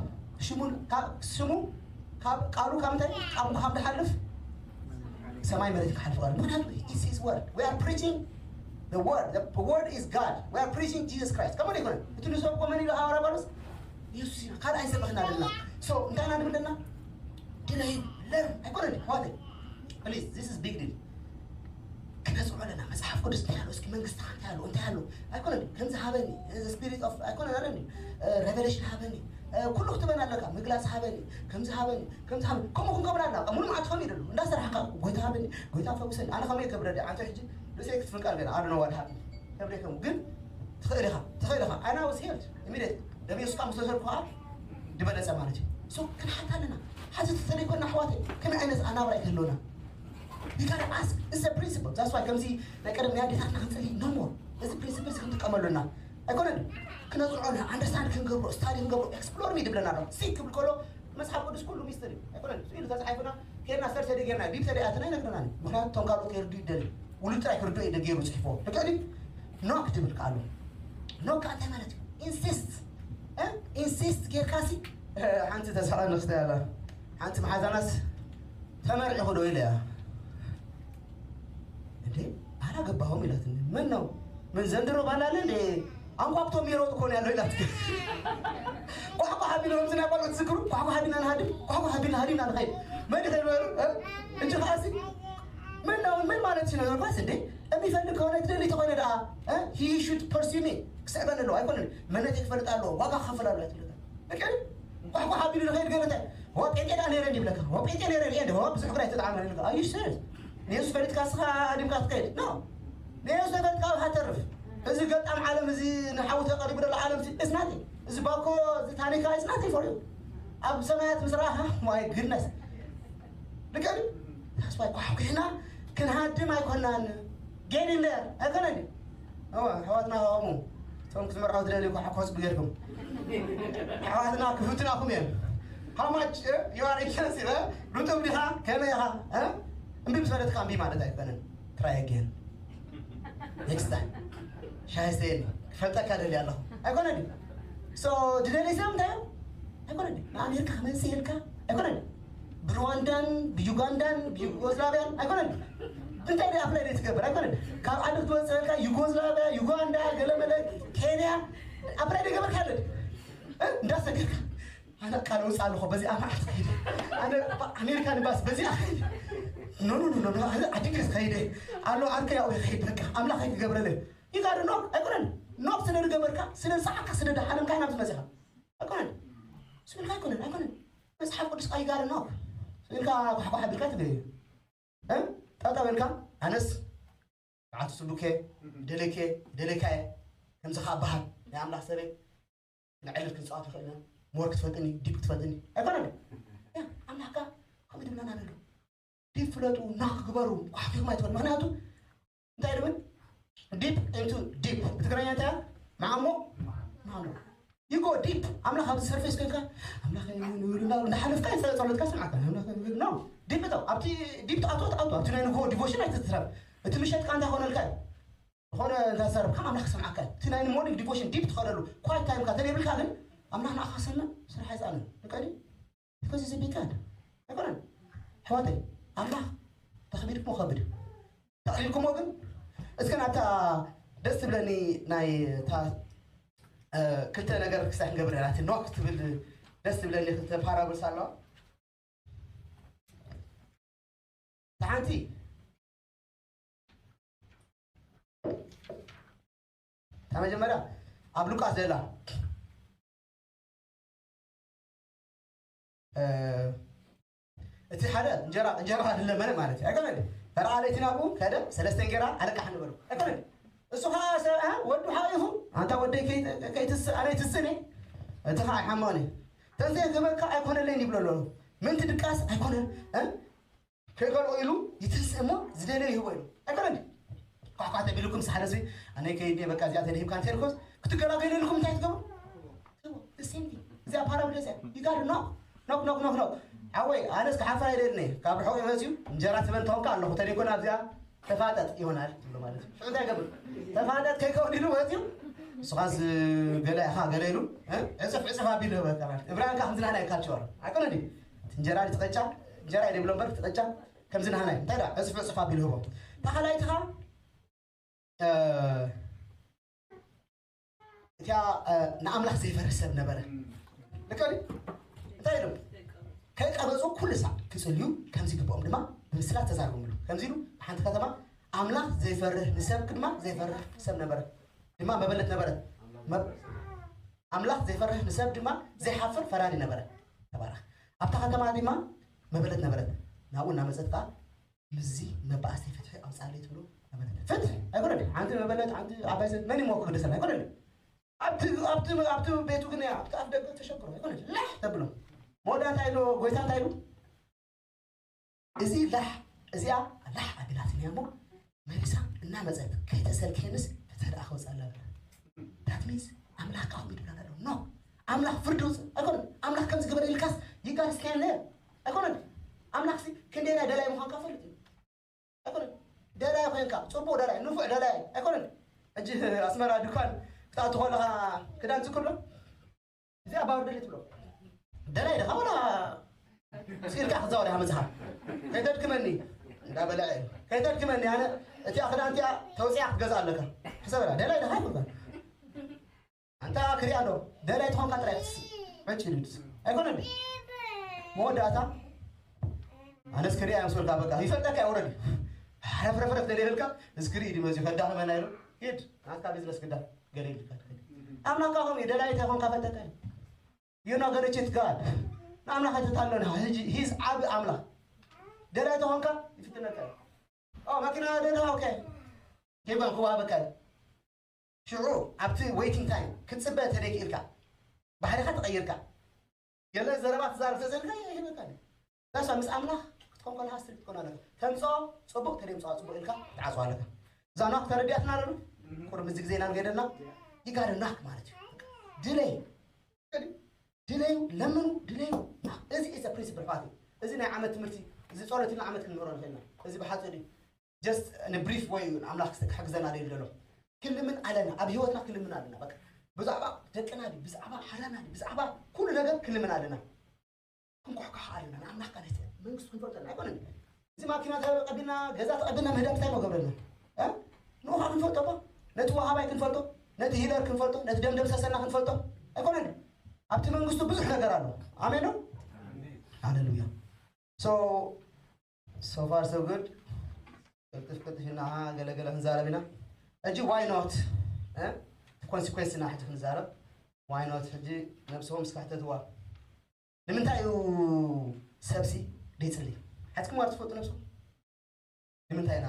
ሽሙ ካብ ስሙ ካብ ቃሉ ካብ እንታይ ካብ ካብ ዝሓልፍ ሰማይ መሬት ክሓልፍ ቃሉ። ምክንያቱ it's his word። We are preaching the word. The word is God. We are preaching Jesus Christ። ከመ ይኮነ እቲ ንሰብኮ መን ኢሉ ሃዋርያ ጳውሎስ? የሱስ ኢና። ካልእ ኣይሰበኽና ዘለና። So እንታይ ኢና ንብል ዘለና? ድለዩ ለርን ኣይኮነን። ኣሕዋተይ please, this is big deal። ክነፅዖ ኣለና። መፅሓፍ ቅዱስ እንታይ ኣሎ? እስኪ መንግስቲ እንታይ ኣሎ? እንታይ ኣሎ? ኣይኮነን ከምዚ ሃበኒ፣ the spirit of ኣይኮነን ኣለኒ፣ revelation ሃበኒ፣ ኩሉ ክትበን ኣለካ። ምግላፅ ሃበኒ፣ ከምዚ ሃበኒ፣ ከምዚ ሃበኒ። ከምኡ ክንገብር ኣለና። ሙሉ መዓት ከመይ ደሉ እንዳሰራሕካ ጎይታ ሃበኒ፣ ጎይታ ፈውሰኒ። ኣነ ከመይ ክብረዲ? ኣንተ ሕጂ ርእሰይ ክትፍንቀል ገና ኣድነዋድ ሃብ ከብደ ከም ግን ትኽእል ኢኻ፣ ትኽእል ኢኻ። ኣና was healed immediately። ደም የሱስ ካብ ዝተሰርኩ ከዓ ዝበለፀ ማለት እዩ። So ክንሓታ ኣለና። ሓቲ ተተለይኮና ኣሕዋተይ ከመይ ዓይነት ኣናብራ ይክህልውና? You gotta ask. It's a principle. That's why ከምዚ ናይ ቀደም ናይ ኣዴታትና ክንፀሊ no more። እዚ ፕሪንሲፕል እዚ ክንጥቀመሉ ኣለና። ኣይኮነን ክነፅዖ ኣለና። ኣንደርስታንድ ክንገብሮ፣ ስታዲ ክንገብሮ፣ ኤክስፕሎር ሚ ድብለና ኣሎ። ሲክ ክብል ከሎ መፅሓፍ ቅዱስ ኩሉ ሚስተሪ ኣይኮነን። ስኢሉ ተፃሒፉና ኬድና ሰርሰ ደ ጌርና ዲብ ተደኣትና ይነግረና። ምክንያቱ እቶም ካልኦት ከይርዱ ይደሊ ውሉ ጥራይ ክርዱ እዩ ደገይሩ ፅሒፎ። ልክዕ ድዩ? ኖክ ትብል ከኣሉ ኖክ እንታይ ማለት እዩ? ኢንሲስት ኢንሲስት ጌርካሲ ሓንቲ ተሳቐኒ ክስተ ያላ ሓንቲ መሓዛናስ ተመርዒኹ ዶ ኢለ እያ። እንዴ ባላ ገባሁም ኢላትኒ። ምን ነው ምን ዘንድሮ ባላ አለ እንዴ? አንኳኩቶ የሚሮጥ እኮ ነው ያለው ኢላት። ኳኳ ቢሎ ከምዚ ናይ ቆልዑ ትዝክሩ? ኳኳ ቢና ንሃድም ኳኳ ቢና ሃዲምና ንኸይድ መን ይኸይድ በሉ። እንጂ ከኣሲ ምን ነው ምን ማለት ነው? ኳስ እንዴ የሚፈልግ ከሆነ ትደሊ ተኾነ ደኣ he should pursue me። ክስዕበን ኣለዎ ኣይኮነን። መነተይ ክፈልጥ ኣለዎ ዋጋ ክኸፍል ኣለዎ ትብለካ። እከ ኳኳ ቢሉ ንኸይድ ገለ እንታይ ወ ጴንጤ ደኣ ነይረ እንዲ ይብለካ። ወ ጴንጤ ነይረ እየ እንዲ ወ ብዙሕ ግራ ይተጣዓመ ይብለካ። ኣዩ ሴሪየስ ንየሱስ ፈሊጥካ ስኻ ኣዲምካ ክትከይድ ኖ ንየሱስ ተፈሊጥካ ኣብካ ተርፍ። እዚ ገጣም ዓለም እዚ ንሓዊ ተቐሪቡ ዘሎ ዓለም እዚ it's nothing። እዚ ባኮ እዚ ታኒካ it's nothing for you። ኣብ ሰማያት ምስ ረኣኻ my goodness ልቀ ተስፋ ይኳሕኩሕና ክንሃድም ኣይኮናን። ጌድ ኢን ደር ኣይኮነን። እዋ ኣሕዋትና ከምኡ እቶም ክትመርዓው ትደልዩ ኳሕኮስ ብጌርኩም ኣሕዋትና ክፍትናኹም እዮም። How much you are expensive? ርጡብ ዲኻ ከመይ ኢኻ? እምቢ ምስ በለትካ እምቢ ማለት ኣይኮነን። Try again next time። ሻሂ ስተየኒ ክፈልጠካ ደልየ ኣለኹ ኣይኮነን። So ድደለይ ሰብ እንታይ እዩ? ኣይኮነን። ንኣሜሪካ ክመፅእ ኢልካ ኣይኮነን። ብሩዋንዳን ብዩጋንዳን ብዩጎዝላቪያን ኣይኮነን። እንታይ ደ ኣፕላይ ደ ትገብር ኣይኮነን። ካብ ዓዲ ክትወፅእ ኢልካ ዩጎዝላቪያ፣ ዩጋንዳ፣ ገለመለ፣ ኬንያ ኣብ ራይ ገበርካ ኣለድ እንዳሰገድካ ኣነ ቃል ውፃ ኣለኹ በዚኣ መዓልቲ ከይደ ኣነ ኣሜሪካ ንባስ በዚኣ ከይደ ኖ ኖ ኖ ኖ ኣነ ዓዲ እንግሊዝ ከይደ ኣሎ ዓርከይ ኣብኡ ከይድ በቃ ኣምላኽ ኣይክገብረለይ ይጋር ኖ ኣይኮነን ኖ ስለ ዝገበርካ ስለ ዝሰዓካ ስለ ዝሓለምካ ናብ ዝመፅኻ ኣይኮነን ስብልካ ኣይኮነን ኣይኮነን መፅሓፍ ቅዱስ ይጋር ኖ ስብልካ ኳሕኳሕ ኣቢልካ ትገ ጠጠው ኢልካ ኣነስ በዓቲ ስሉኬ ደለኬ ደለካየ ከምዚ ከዓ በሃል ናይ ኣምላኽ ሰበይ ንዕልል ክንፃወት ይኽእል ኢና ሞር ክትፈልጥኒ ዲፕ ክትፈልጥኒ ኣይኮነን ኣምላኽካ ከምኡ ድብለና ነሎ ዲፕ ፍለጡ ናኽ ግበሩ ኳሕኪኹም ኣይትበል ምክንያቱ እንታይ ድብል ዲፕ into ዲፕ ብትግርኛ እንታይ ማዓሞ ማዓሞ ይጎ ዲፕ ኣምላኽ ኣብዚ ሰርፌስ ኮይንካ ኣምላኽ እንዳሓለፍካ ጸሎትካ ስምዓካ ኣምላኽ ነው ዲፕ ተው ኣብቲ ዲፕ ተኣቶ ተኣቶ ኣብቲ ናይ ንጎ ዲቮሽን ኣይትትረፍ እቲ ምሸትካ እንታይ ኾነልካ እዩ ዝኾነ እንዳሰርብካ ኣምላኽ ሰምዓካ እቲ ናይ ሞርኒንግ ዲቮሽን ዲፕ ትኸደሉ ኳይት ታይምካ ተለይብልካ ግን ኣምላኽ ንዓኻ ሰምዕ ስራሕ ኣይሰኣንን ንቀዲ because it's a big God ኣይኮነን ኣሕዋተይ ኣምላኽ ተኽቢርኩም ከብድ ተኽቢርኩሞ ግን እስከ ናታ ደስ ትብለኒ ናይ ክልተ ነገር ክሳይ ክንገብር ናቲ ኖክ ትብል ደስ ትብለኒ ክልተ ፓራብልስ ኣለዋ ሓንቲ እታ መጀመርያ ኣብ ሉቃስ ዘላ እቲ ሓደ እንጀራ እንጀራ ድለመነ ማለት እዩ። ኣይኮነን? ፈርዓ ለይቲ ናብኡ ከደ ሰለስተ እንጀራ ኣለቃሕ ንበሉ። ኣይኮነን? እሱ ከዓ ሰብ እ ወዱ ሓቂፉ ኣንታ ወደይ ከይትስእ ኣነ ይትስእኒ እቲ ከዓ ይሓመኒ ተዘይ ክበካ ኣይኮነለይን ይብሎ ኣሎ። ምንቲ ድቃስ ኣይኮነን እ ከይከልኦ ኢሉ ይትንስእ እሞ ዝደለዮ ይህቦ ኢሉ ኣይኮነን ኳኳ ተቢልኩም ሳሕለሲ ኣነ ከይድ በቃ እዚኣ ተደሂብካ እንተልኮስ ክትገላገለልኩም እንታይ ትገብሩ እዚኣ ፓራብል እዚኣ ይጋሉ ኖ ኖክ ኖክ ኖክ ኖክ ሓወይ ኣነስ ክሓፍር ኣይደልኒ ካብ ርሑቕ መፅዩ እንጀራ ትበን ተኾንካ ኣለኹ ተደይኮን ኣብዚኣ ተፋጠጥ ይሆናል ትብሎ ማለት እዩ እንታይ ገብር ተፋጠጥ ከይከውን ኢሉ መፅዩ ንስኻስ ገለ ኢኻ ገለ ኢሉ ዕፅፍ ዕፅፍ ኣቢሉ ህበካ ማለት እብራንካ ከምዝናና ይካቸዋል ኣይኮነ እንጀራ ትቐጫ እንጀራ ኢለ ብሎ እምበር ትቐጫ ከምዚ ናህናይ እንታይ ደኣ ዕፅፍ ዕፅፍ ኣቢሉ ህቦ ታኻላይትኻ እቲኣ ንኣምላኽ ዘይፈርህ ሰብ ነበረ ልቀ እንታይ ኢሎም ከይቀበፁ ኩሉ ሳዕ ክፅልዩ ከምዚ ግብኦም ድማ ብምስላ ተዛርቦምሉ ከምዚ ኢሉ ሓንቲ ከተማ ኣምላኽ ዘይፈርህ ንሰብ ድማ ዘይፈርህ ሰብ ነበረ ድማ መበለት ነበረ ኣምላኽ ዘይፈርህ ንሰብ ድማ ዘይሓፍር ፈራዲ ነበረ ተባረኽ ኣብታ ከተማ ድማ መበለት ነበረት ናብኡ እናመፀት ከዓ ምዚ መባእሲ ፍትሒ ኣውፃለይ ትብሎ ነበረት ፍትሒ ኣይኮነን ሓንቲ መበለት ሓንቲ ዓባይ ሰብ መን ይሞ ክግደሰና ኣይኮነን ኣብቲ ኣብቲ ኣብቲ ቤቱ ግን ኣብቲ ኣፍ ደገ ተሸግሮ ኣይኮነን ላሕ ተብሎ መወዳ እንታይ ኢሎ ጎይታ እንታይ ኢሉ እዚ ላሕ እዚኣ ላሕ ኣቢላትኒ እሞ መሊሳ እናመፀት ከይተሰልክየንስ ፍትሒ ደኣ ከውፅኣላ ብላ that means ኣምላኽ ከዓ ከምኡ ይብላና ኣሎ no ኣምላኽ ፍርዲ ውፅእ ኣይኮነ ኣምላኽ ከም ዝገበረ ኢልካስ you gotta stand there ኣይኮነ ኣምላኽ ሲ ክንደይ ናይ ደላይ ምዃንካ ፈልጥ እዩ ኣይኮነ ደላይ ኮይንካ ፅቡቅ ደላይ ንፉዕ ደላይ ኣይኮነ ሕጂ ኣስመራ ድኳን ክትኣቱ ከለካ ክዳን ዝክሎ እዚኣ ባውርደለይ ትብሎ ደላይ ድኻ ወላ ስኢልካ ክዛወር ኢኻ መፅኻ ከይተድክመኒ እንዳበልዐ እዩ ከይተድክመኒ ኣነ እቲኣ ክዳን እቲኣ ተውፅያ ክትገዛ ኣለካ ሕሰበላ ደላይ ድኻ ይብልካ ኣንታ ክሪኣ ኣሎ ደላይ ትኾንካ ጥራይ ሕጭ ኢሉ ኣይኮነን መወዳእታ ኣነስ ክሪኣ ምስበልካ በቃ ይፈልጠካ ወረድ ረፍረፍረፍ ደሊልካ እስክሪ ድመዚ ከዳኽመና ኢሉ ሂድ ናትካ ቢዝነስ ክዳ ገለ ይልካ ትኸድ ኣምላኽካ ከምኡ ደላይ ተኾንካ ፈተካ እዩ you not gonna cheat God ንኣምላኽ ኣይትታለል ሕጂ ሂዝ ዓቢ ኣምላኽ ደላይ ተኾንካ ይፍትነካ እዩ ኦ መኪና ደዳ ኦኬ ኬባን ክዋሃበካ እዩ ሽዑ ኣብቲ waiting time ክትፅበ ተደይ ክኢልካ ባህሪኻ ተቐይርካ ገለ ዘረባ ትዛረብ ተዘልካ ይህበካ ዳሳ ምስ ኣምላኽ ክትኮን ከለካ ስትሪክት ትኮን ኣለካ ተምፅኦ ፅቡቅ ተደምፅኦ ፅቡቅ ኢልካ ትዓፅዋ ኣለካ እዛ ናክ ተረዲኣትና ኣለሉ ቁርብ እዚ ግዜ ኢና ንገደልና ይጋደ ናክ ማለት እዩ ድለይ ድለዩ ለምኑ ድለዩ ናክ እዚ ኢዘ ፕሪንሲፕል ፋት እዚ ናይ ዓመት ትምህርቲ እዚ ፀሎትና ዓመት ክንምህሮ ንኽእልና እዚ ብሓፂር እዩ just in a brief way እዩ ኣምላኽ ክሕግዘና ደል ዘሎ ክልምን ኣለና ኣብ ህይወትና ክልምን ኣለና በቃ ብዛዕባ ደቅና ድዩ ብዛዕባ ሓዳና ድዩ ብዛዕባ ኩሉ ነገር ክልምን ኣለና ክንኳሕኳሕ ኣለና ንኣምላኽ ቃል መንግስቱ ክንፈልጠና ኣይኮነን እዚ ማኪና ተቐቢልና ገዛ ተቐቢልና ምህዳም እንታይ መገብረልና ንኡኻ ክንፈልጦ ነቲ ወሃባይ ክንፈልጦ ነቲ ሂለር ክንፈልጦ፣ ነቲ ደም ደምሰሰና ክንፈልጦ ኣይኮነን። ኣብቲ መንግስቱ ብዙሕ ነገር ኣሎ። ኣሜን ነው። ሃሌሉያ። So so far so good። ቅልጥፍ ቅልጥፍ ኢና ገለገለ ክንዛረብ ኢና። ሕጂ why not? Consequence ና ሕጂ ክንዛረብ። Why not? ሕጂ ነብስኹም እስካሕተትዋ። ንምንታይ እዩ ሰብሲ ደይፅሊ? ሓትኩም ዋር ትፈልጡ ነብስኹም? ንምንታይ ኢና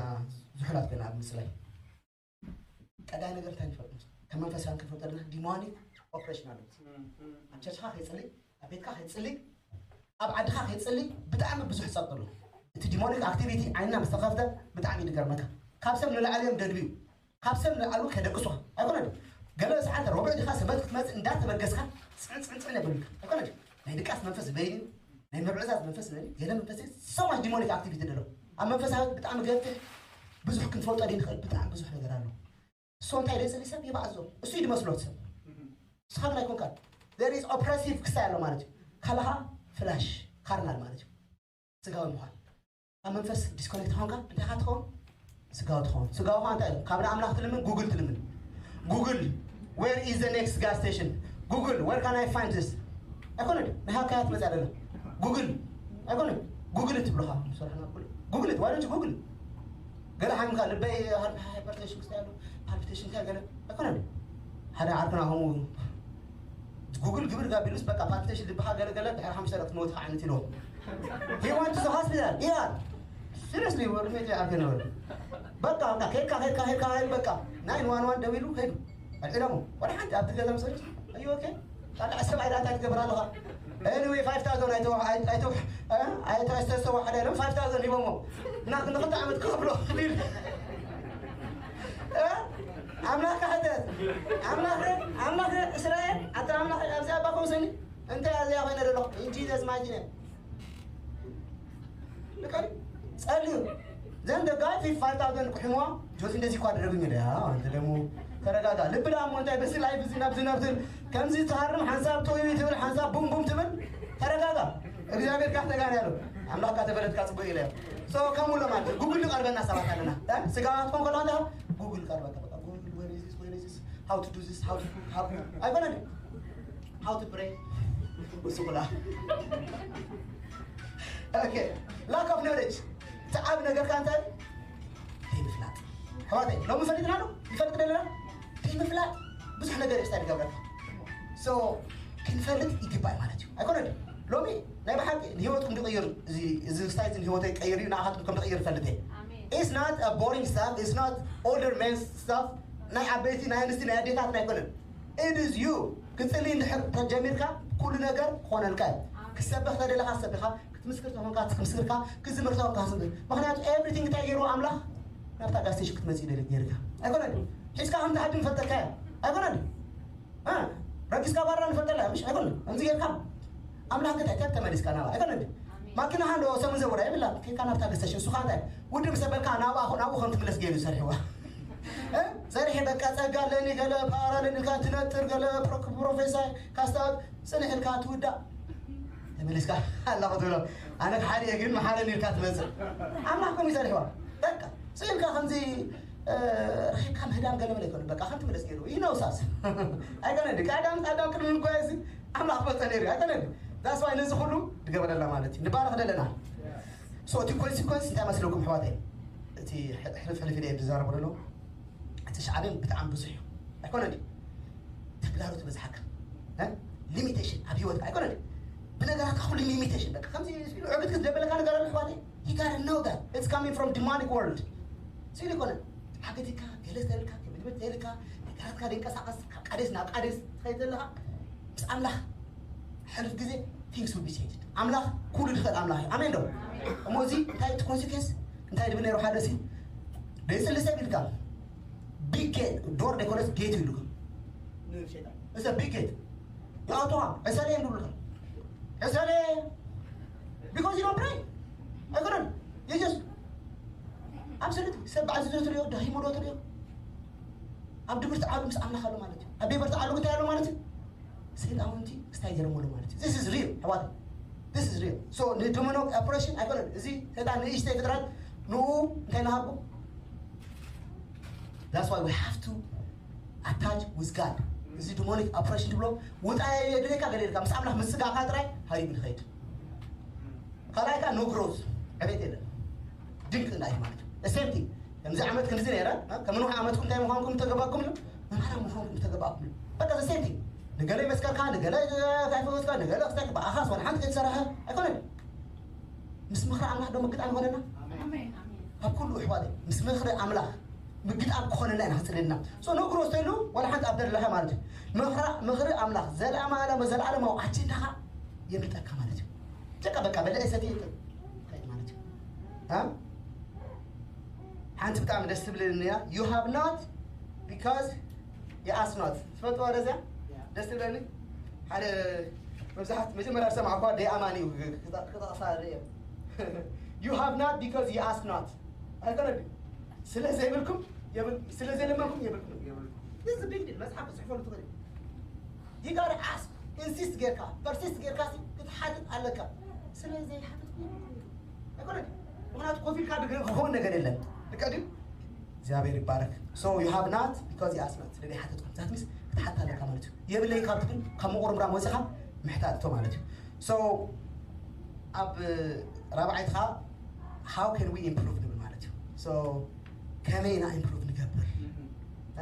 ዝሑላት ገና ኣብ ምፅላይ? ቀዳይ ነገር እንታይ ንፈልጥ? ከም መንፈሳውያን ክንፈልጥ ኣለና። ዲሞኒክ ኦፕሬሽን ኣሎ። ኣብ ቸርችካ ከይፅሊ፣ ኣብ ቤትካ ከይፅሊ፣ ኣብ ዓድካ ከይፅሊ፣ ብጣዕሚ ብዙሕ ጸጥ ኣሎ። እቲ ዲሞኒክ ኣክቲቪቲ ዓይንና ምስ ተኸፍተ ብጣዕሚ ይድገርመካ። ካብ ሰብ ንላዕሊ እዮም ደድብዩ። ካብ ሰብ ንላዕሊ ከደቅሱኻ ኣይኮነን። ገለ ሰዓት ረቡዕ ዲኻ ሰበት ክትመጽእ እንዳተበገስካ ፅዕን ፅዕን ፅዕን የብሉካ ኣይኮነን። ናይ ድቃስ መንፈስ በይን፣ ናይ ምዕዛዝ መንፈስ በይን፣ ገለ መንፈስ ሰማሽ ዲሞኒክ ኣክቲቪቲ ደሎ። ኣብ መንፈሳዊ ብጣዕሚ ገፍሕ ብዙሕ ክንፈልጦ ደይ ንኽእል ብጣዕሚ ብዙሕ ነገር ኣሎ። እሱ እንታይ ደይ ሰብ ይባዕዞ እሱ ይድመስሎ ሰብ ስኻብ ናይ ኮንካ there is oppressive ክሳይ ኣሎ ማለት እዩ። ካለኻ ፍላሽ ካርናል ማለት እዩ። ስጋዊ ምዃን ኣብ መንፈስ ዲስኮኔክት ኾንካ እንታይ ኻ ትኸውን? ስጋዊ ትኸውን። ስጋዊ ኻ እንታይ እዩ? ካብ ንኣምላኽ ትልምን ጉግል ትልምን። ጉግል where is the next gas station? ጉግል where can I find this? ኣይኮነ ናይ ሃካያ ትመጽእ ደለ ጉግል ኣይኮነ ጉግል ትብልኻ። ምሰርሕና ጉግል ጉግል ዋለች ጉግል ገለ ሓሚምካ ልበይ ሃይፐርቴንሽን ክስታይ ኣሎ ፓልፒቴሽን እንታይ ገለ ኣይኮነ ሓደ ዓርክና ሆሙ ጉግል ግብር ጋቢሉስ በቃ ፓልፒቴሽን ልብኻ ገለገለ ድሕሪ ሓሙሽተ ደቂ ትመውት ከዓ ዓይነት ኢልዎ he went to the hospital yeah seriously ወርሜት ዓርክ ነበር በቃ በቃ ከይድካ ከይድካ ከይድካ ከይድ በቃ ናይን ዋን ዋን ደዊሉ ከይዱ ኣልዒሎሞ ወደ ሓንቲ ኣብቲ ገዛ መሰለች እዩ ኦኬ ካልዕ ሰብኣይ ዳታ ትገብር ኣለኻ anyway five thousand ኣይተዋሓደ ሎም five thousand ሂቦሞ እና ንክልተ ዓመት ክኸፍሎ ክብል ኣምላኽ ሕተት ኣምላኽ ኣምላኽ እስራኤል ኣታ ኣምላኽ ኣብዚ ኣባ ከውሰኒ እንታይ ኣዚያ ኮይነ ደሎ in Jesus mighty name ልቀል ጸልዩ then the guy fifty five thousand ቁሕሞ ጆሲ እንደዚህ እኮ አደረጉኝ ደ አንተ ደግሞ ተረጋጋ ልብ ዳሞ እንታይ በዚህ ላይ ብዙ ነብዝ ነብዝን ከምዚ ትሃርም ሓንሳብ ቶይ ትብል ሓንሳብ ቡም ቡም ትብል ተረጋጋ እግዚኣብሔር ካፍተ ጋር ያለው ኣምላኽ ካተፈለጥካ ጽቡቅ ኢለ so ከምኡ ለማለት ጉግል ቀርበና ሰባት ኣለና ስጋ ትኾን ከሎ ጉግል ቀርበካ ጉግል ወይስ ወይስ how to do this how to how ኣይበለንም how to pray እሱ ብላ okay lack of knowledge ተዓብ ነገር ካንተ ዘይምፍላጥ ሕዋተይ ሎሚ ፈሊጥና ዶ ይፈልጥ ደለና ዘይምፍላጥ ብዙሕ ነገር ይስታ ይገብረካ so ክንፈልጥ ይግባእ ማለት እዩ ኣይኮነ ሎሚ ናይ ብሓቂ ንህይወትኩም ዝቕይር እዚ ስታይት ንህይወተይ ቀይር እዩ ንኣኻትኩም ከም ዝቕይር ፈልጥ እየ it's not a boring stuff it's not older men stuff ናይ ዓበይቲ ናይ ኣንስቲ ናይ ኣዴታትና ኣይኮነን it is you ክትፅሊ እንድሕር ተጀሚርካ ኩሉ ነገር ክኾነልካ እዩ ክሰብኽ ተደለኻ ሰቢኻ ክትምስክር ተኾንካ ክትምስክርካ ክትዝምር ተኾንካ ክትዝምር ምክንያቱ everything እንታይ ገይርዎ ኣምላኽ ናብታ ጋስቴሽን ክትመፅእ ይደሊ ገይርካ ኣይኮነን ሒዝካ ከም ትሃድም ፈልጠካ እያ ኣይኮነን ረጊስካ ባራ ንፈልጠላ ምሽ ኣይኮነን ከምዚ ገይርካ ኣምላኽ ግን እንታይ ተመሊስካ ናብኣ ኣይኮነን ማኪናኻ እንዶ ሰሙን ዘወራ የብላ ከይካ ናብታ ጋስቴሽን እሱኻ እንታይ ውድብ ሰበልካ ናብኣ ናብኡ ከም ትምለስ ገይሩ ዝሰርሕዋ ሰርሒ በቃ ጸጋ ኣለኒ ገለ ፓወር ኣለኒ ኢልካ ትነጥር ገለ ፕሮፌሳይ ካስታ ጽንሕ ኢልካ ትውዳእ ተመሊስካ ኣለኹ ትብሎ ኣነ ሓደ ግን መሓረኒ ኢልካ ትመጽእ ኣምላኽ ከምኡ ይሰርሕዋ በቃ ስኢልካ ከምዚ ረኺብካ ምህዳም ገለ መለ ይኮነ በቃ ከም ትምለስ ገይሩ ይነውሳስ ኣይኮነ ድካ ኣዳም ኣዳም ቅድሚ ምጓየዚ ኣምላኽ በልጠ ነይሩ ኣይኮነ ዳስዋይ ነዚ ኩሉ ትገበረላ ማለት እዩ ንባረኽ ደለና so እቲ ኮንሲኮንስ እንታይ መስለኩም ኣሕዋተይ እቲ ሕልፍ ሕልፍ ኢለ ዝዛረቡ ዘሎ እቲ ሻዕብን ብጣዕሚ ብዙሕ እዩ ኣይኮነ ድዩ ተግዳሮት በዝሓካ ሊሚቴሽን ኣብ ህይወትካ ኣይኮነ ድዩ ብነገራትካ ኩሉ ሊሚቴሽን በቃ ከምዚ ዕብት ክትደበለካ ነገር ኣሎ ኣሕዋተይ you gotta know that it's coming from demonic world ስኢሉ ይኮነ ሓገቲካ ገለ ዝተልካ ከምድበት ተልካ ነገራትካ ደንቀሳቀስ ካብ ቃዴስ ናብ ቃዴስ ትኸይድ ዘለካ ምስ ኣምላኽ ሕሉፍ ግዜ things will be changed ኣምላኽ ኩሉ ዝኽእል ኣምላኽ እዩ ኣሜን ዶ እሞ እዚ እንታይ እቲ ኮንሲኬንስ እንታይ ድብል ነይሩ ሓደ ሲ ደይፅሊ ሰብ ኢልካ ቢግ ጌት ዶር ደይኮነስ ጌት ኢሉካ ንሸጣን እሰ ቢግ ጌት ይኣትዋ ዕሰለ እዮም ድብሉካ ዕሰለ because you don't pray ኣይኮነን you just absolutely ሰብ በዓል ዝዶ ትሪኦ ዳሂሞ ዶ ትሪኦ ኣብ ድብርቲ ዓሉ ምስ ኣምላኽ ኣሎ ማለት እዩ ኣብ ቤበርቲ ዓሉ እንታይ ኣሎ ማለት እዩ ሰይጣውንቲ ክስታይ ገይሮም ኣሎ ማለት እዩ this is real ኣሕዋት this is real so ንደሞኖ ኦፕሬሽን ኣይኮነን እዚ ሰይጣን ንእሽተይ ፍጥረት ንኡ እንታይ ንሃቦ that's why we have to ኣታች ዊዝ ጋድ። እዚ ዲሞኒክ ኦፕሬሽን ትብሎ ውጣ የድልየካ ገለ ኢልካ ምስ ኣምላኽ ምስጋኻ ጥራይ ሃሪቡ ንኸይድ። ካልኣይ ከዓ ኖ ግሮዝ፣ ዕቤት የለን። ድንቂ እንዳይ ማለት እዩ። ሴም ቲንግ ከምዚ ዓመት ከምዚ ነይረ ከም ንውሕ ዓመትኩም እንታይ ምዃንኩም ተገባኩም እዩ። መማራ ምዃንኩም ተገባኩም እዩ። በቃ ሴም ቲንግ ንገለ ይመስከርካ፣ ንገለ ካይፈወስካ፣ ንገለ ክስታይ ብኣኻስ ዋላ ሓንቲ ከይትሰርሐ ኣይኮነን። ምስ ምኽሪ ኣምላኽ ዶ ምግጣም ይኾነና? ኣብ ኩሉ ኣሕዋተይ ምስ ምኽሪ ኣምላኽ ምግጣም ክኾነና ኢና ክጽልልና። ሶ ነግሮ ዝተይሉ ዋላ ሓንቲ ኣብ ደለኻ ማለት እዩ። ምኽራ ምኽሪ ኣምላኽ ዘለኣለማዊ ዘለኣለማዊ ኣጀንዳኻ የምልጠካ ማለት እዩ። ጨቃ በቃ በለ ሰቲ ማለት እዩ። እ? ሓንቲ ብጣዕሚ ደስ ትብልኒ እያ። You have not because you ask not። ትፈልጥዋ ወረ እዚኣ ደስ ትብለኒ። ሓደ መብዛሕት መጀመርያ ዝሰማዕኳ ደይ ኣማን እዩ ክጠቕሳ ርእየ። You have not because you ask not። ኣይኮነ ስለ ዘይብልኩም የብል- ስለ ዘይለመንኩም የብልኩም። እዚ ቢግ ዲል መጽሓፍ ክጽሕፈሉ ትኽእል እዩ። You gotta ask፣ ኢንሲስት ጌርካ ፐርሲስት ጌርካ ክትሓትት ኣለካ። ስለ ዘይሓትትኩም የብልኩም። ኣይኮነ ምክንያቱ ኮፍ ኢልካ ክኸውን ነገር የለን። ልቀ ድዩ? እግዚኣብሔር ይባረክ። So you have not because you ask not። ስለ ዘይሓተትኩም ዛት ሚስ ክትሓታ ኣለካ ማለት እዩ። የብለይ ካብ ትብል ካብ ምቁርምራም ወፂኻ ምሕታት እቶ ማለት እዩ። So ኣብ ራብዓይትኻ how can we improve ንብል ማለት እዩ። So ከመይ ኢና ኢምፕሩቭ ንገብር?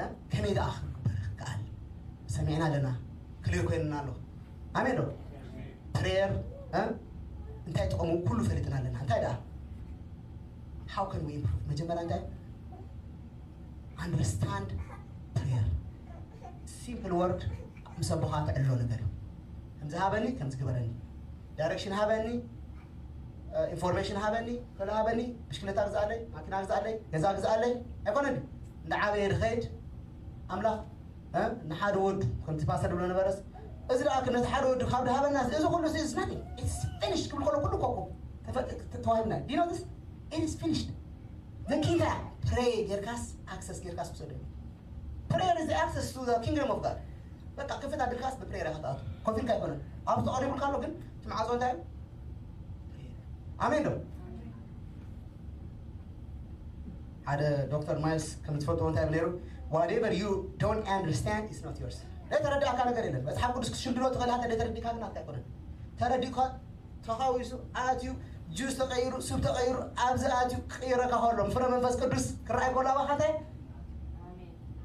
እ? ከመይ ደኣ ክንግበር ክከኣል? ሰሚዕና ኣለና። ክሊር ኮይንና ኣሎ። ኣሜን ዶ? ፕሬየር እንታይ ጥቕሙ ኩሉ ፈሊጥና ኣለና። እንታይ ደኣ how can we improve? መጀመርያ እንታይ understand prayer። Simple word ምስ ኣቦኻ ትዕሎ ነገር እዩ። ከምዚ ሃበኒ ከምዚ ግበረኒ፣ ዳይሬክሽን ሃበኒ፣ ኢንፎርሜሽን ሃበኒ፣ ከለ ሃበኒ፣ ብሽክለታ ግዛለይ፣ ማኪና ግዛለይ፣ ገዛ ግዛለይ ኣይኮነን። እንዳ ዓበየ ድኸይድ ኣምላኽ ንሓደ ወዱ ከምቲ ፓስተር ድብሎ ነበረስ እዚ ደኣ ነቲ ሓደ ወዱ ካብ ድሃበና እዚ ኩሉ እዚ ናት ፊኒሽ ክብል ከሎ ኩሉ ኮኮ ተዋሂብና ዲኖስ ኢትስ ፊኒሽድ። ዘኪንታ ፕሬ ጌርካስ ኣክሰስ ጌርካስ ክሰደ። Prayer is the access to the kingdom of God። በቃ ክፍት ኣድርካስ ብፕሬየር ኢኻ ትኣቱ። ኮፍ ኢልካ ኣይኮነን። ኣብ ተቐሪቡ ኣሎ ግን እቲ መዓዞ እንታይ እዩ? ኣሜን ዶ? ሓደ ዶክተር ማይልስ ከም ትፈልጥዎ እንታይ ይብል ነይሩ? Whatever you don't understand is not yours። ዘይተረዳእካ ነገር የለን። መጽሓፍ ቅዱስ ክትሽምድዶ ትኽእል ኢኻ፣ ዘይተረዲእካ ግን ኣትካ ኣይኮነን። ተረዲእካ ተኻዊሱ ኣትዩ ጁስ ተቐይሩ ሱብ ተቐይሩ ኣብዚ ኣትዩ ክቕይረካ ከሎ ፍረ መንፈስ ቅዱስ ክረኣይ ከሎ ኣባኻ እንታይ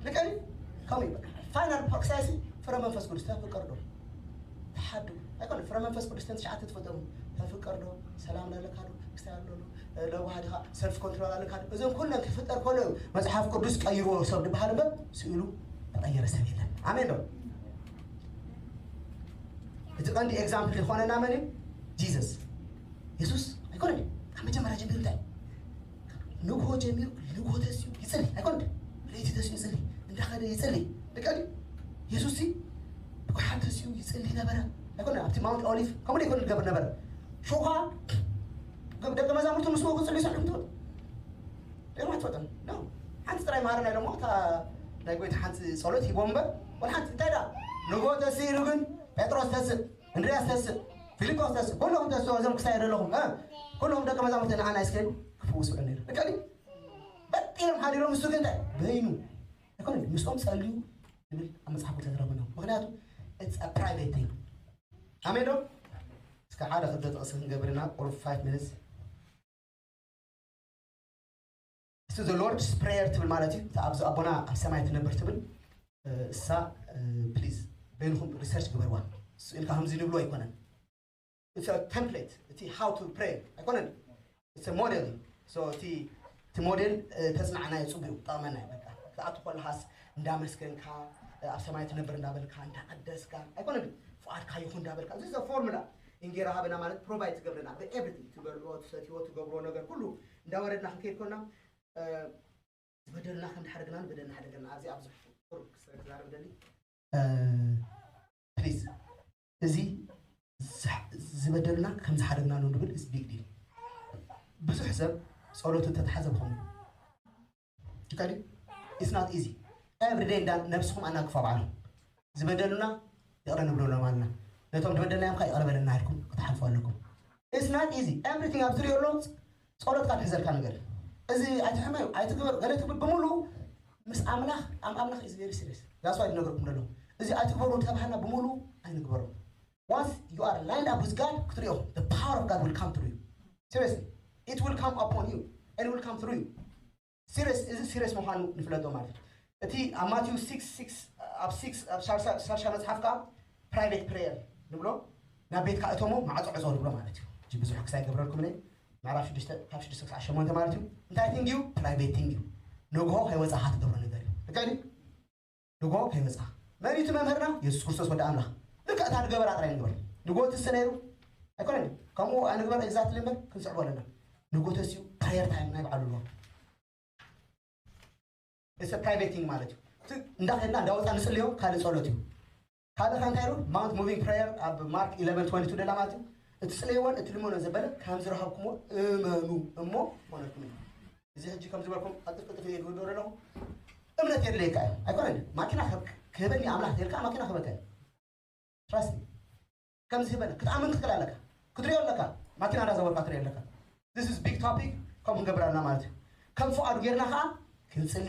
ልቀኒ ከምኡ እዩ። ፋይናል ፕሮክሳይሲ ፍረ መንፈስ ቅዱስ ተፍቅር ዶ ተሓዱ ኣይኮነ ፍረ መንፈስ ቅዱስ ተን ትሽዓተ ትፈጠሩ ተፍቅር ዶ ሰላም ላለካ ዶ ክስታይ ኣሎ ዶ ለዋሃድኻ ሰልፍ ኮንትሮል ኣለካ ዶ እዞም ኩለን ክፍጠር ከሎ እዩ መጽሓፍ ቅዱስ ቀይርዎ ሰብ ዝበሃል እምበር ስእሉ ተቐየረ ሰብ የለን። ኣሜን ዶ? እቲ ቀንዲ ኤግዛምፕል ዝኾነና መን እዩ? ጂሰስ። የሱስ ኣይኮነን ካብ መጀመርያ ጀሚሩ እንታይ ንግሆ ጀሚሩ ንግሆ ተስዩ ይፅሊ ኣይኮን ለይቲ ተስዩ ይፅሊ እንዳኸደ ይፅሊ ደቀ የሱስ ሲ ብኩሓት ተስዩ ይፅሊ ነበረ ኣይኮነ ኣብቲ ማውንት ኦሊቭ ከምኡ ይኮን ዝገብር ነበረ ሾኻ ደቂ መዛሙርቱ ምስ ክፅሉ ይሰሕም ትብል ደማ ትፈጠን ሓንቲ ጥራይ ማሃረና ኢሎሞ እታ ናይ ጎይታ ሓንቲ ጸሎት ሂቦም እምበር ወላ ሓንቲ እንታይ ዳ ንግሆ ተስኢሉ ግን ጴጥሮስ ተስእ እንድርያስ ተስእ ፊልጶስ ተስእ ኩልኹም ተስእ እዞም ክሳይ ዘለኹም ኩልኹም ደቂ መዛሙርቲ ንዓና እስከ ክፍውሱ ዕኔ ልከሊ በጢሎም ሓዲሮም እሱ ግን እንታይ በይኑ ኣይኮነ ምስኦም ጸልዩ ዝብል ኣብ መጽሓፍ ቅዱስ ተረብና ምክንያቱ it's a private thing ኣሜን ዶ እስከ ሓደ ክልተ ጥቕሲ ክንገብርና ቁሩብ five minutes እቲ the Lord's prayer ትብል ማለት እዩ እቲ ኣብዚ ኣቦና ኣብ ሰማይ ትነብር ትብል እሳ please በይንኹም research ግበርዋ ስእልካ ከምዚ ንብሎ ኣይኮነን template እቲ how to pray ኣይኮነን ሞዴል እቲ ሞዴል ተፅናዕናዮ ፅቡቅ ጠቕመና በቃ ክትኣቱ ከለካስ እንዳመስገንካ ኣብ ሰማይ ትነብር እንዳበልካ እንዳቀደስካ ኣይኮነን ፍቃድካ ይኹን እንዳበልካ እዚ ፎርሙላ እንጌራ ሃበና ማለት ፕሮቫይድ ትገብረና ብኤቭሪቲንግ ትበልዎ ትሰትዎ ትገብርዎ ነገር ኩሉ እንዳወረድና ክንከይድ ኮና ዝበደልና ከም ድሓደግና ንበደልና ሓደገና ኣብዚ ኣብዚ ቁሩብ ክዛረብ ደሊ ፕሊዝ እዚ ዝበደልና ከም ዝሓደግና ነው ንብል is big deal ብዙሕ ሰብ ጸሎቱ ተተሓዘ ብኸምኡ ይካል it's not easy every day እንዳ ነብስኹም ኣናግፋ ባዕሉ ዝበደሉና ይቕረ ንብለሎም ኣለና ነቶም ዝበደልናዮም ከ ይቕረ በለና ኢልኩም ክትሓልፉ ኣለኩም it's not easy everything ኣብ ትሪኦ ኣሎ ጸሎትካ ትሕዘልካ ነገር እዚ ኣይትሕመዩ ኣይትግበር ገለ ትብል ብምሉ ምስ ኣምላኽ ኣም ኣምላኽ is very serious That's why ዝነገርኩም ዘሎ እዚ ኣይትግበሩ ተባሃልና ብምሉ ኣይንግበሩ። Once you are lined up with God ክትሪኦ the power of God will come through you. Seriously, it will come upon you and it will come through you. Serious እዚ serious ምዃኑ ንፍለጦ ማለት እዩ። እቲ ኣብ ማቴዎስ six six ኣብ six ኣብ ሻርሻ መጽሓፍ ከዓ private prayer ንብሎ ናብ ቤትካ እቶሞ ማዕጾ ዕጾ ንብሎ ማለት እዩ። እዚ ብዙሕ ክሳይ ገብረልኩም እኔ ምዕራፍ ሽዱሽተ ካብ ሽዱሽተ ክሳዕ ሸሞንተ ማለት እዩ። እንታይ thing እዩ? Private thing እዩ። ንግሆ ከይወጻኻ ትገብሮ ነገር እዩ። ልክዕ ድዩ? ንግሆ ከይወጻኻ መን እዩ እቲ መምህርና? የሱስ ክርስቶስ ወዲ ኣምላኽ። ልክዕ እታ ንገበራ ጥራይ ንግበር። ንግሆ ትስ ነይሩ ኣይኮነን። ከምኡ ኣንግበር exactly እምበር ክንስዕቦ ኣለና። ንግሆ ተስዩ prayer time ናይ በዓሉ ኣለዎ። It's a private thing ማለት እዩ። እቲ እንዳኸድና እንዳወፃ ንፅልዮ ካልእ ጸሎት እዩ። ካልእ ከ እንታይ ኢሉ? Mount moving prayer ኣብ ማርክ eleven twenty two ደላ ማለት እዩ። እትጽልይዎን እትልምኖ ዘበለ ከም ዝረኸብኩሞ እመኑ እሞ ኮነልኩም እዩ። እዚ ሕጂ ከም ዝበልኩም ኣጥፍ ጥፍ እየ ዝወዶ ዘለኹ። እምነት የድለየካ እዩ ኣይኮነን። ማኪና ክህበኒ ኣምላኽ ተልካ ማኪና ክህበካ እዩ። Trust me። ከም ዝህበና ክትኣምን ክትክእል ኣለካ። ክትሪኦ ኣለካ። ማኪና እንዳዘወርካ ትሪኦ ኣለካ። This is big topic። ከምኡ ክንገብር ኣለና ማለት እዩ። ከም ፍቓዱ ጌርና ከዓ ክንጽሊ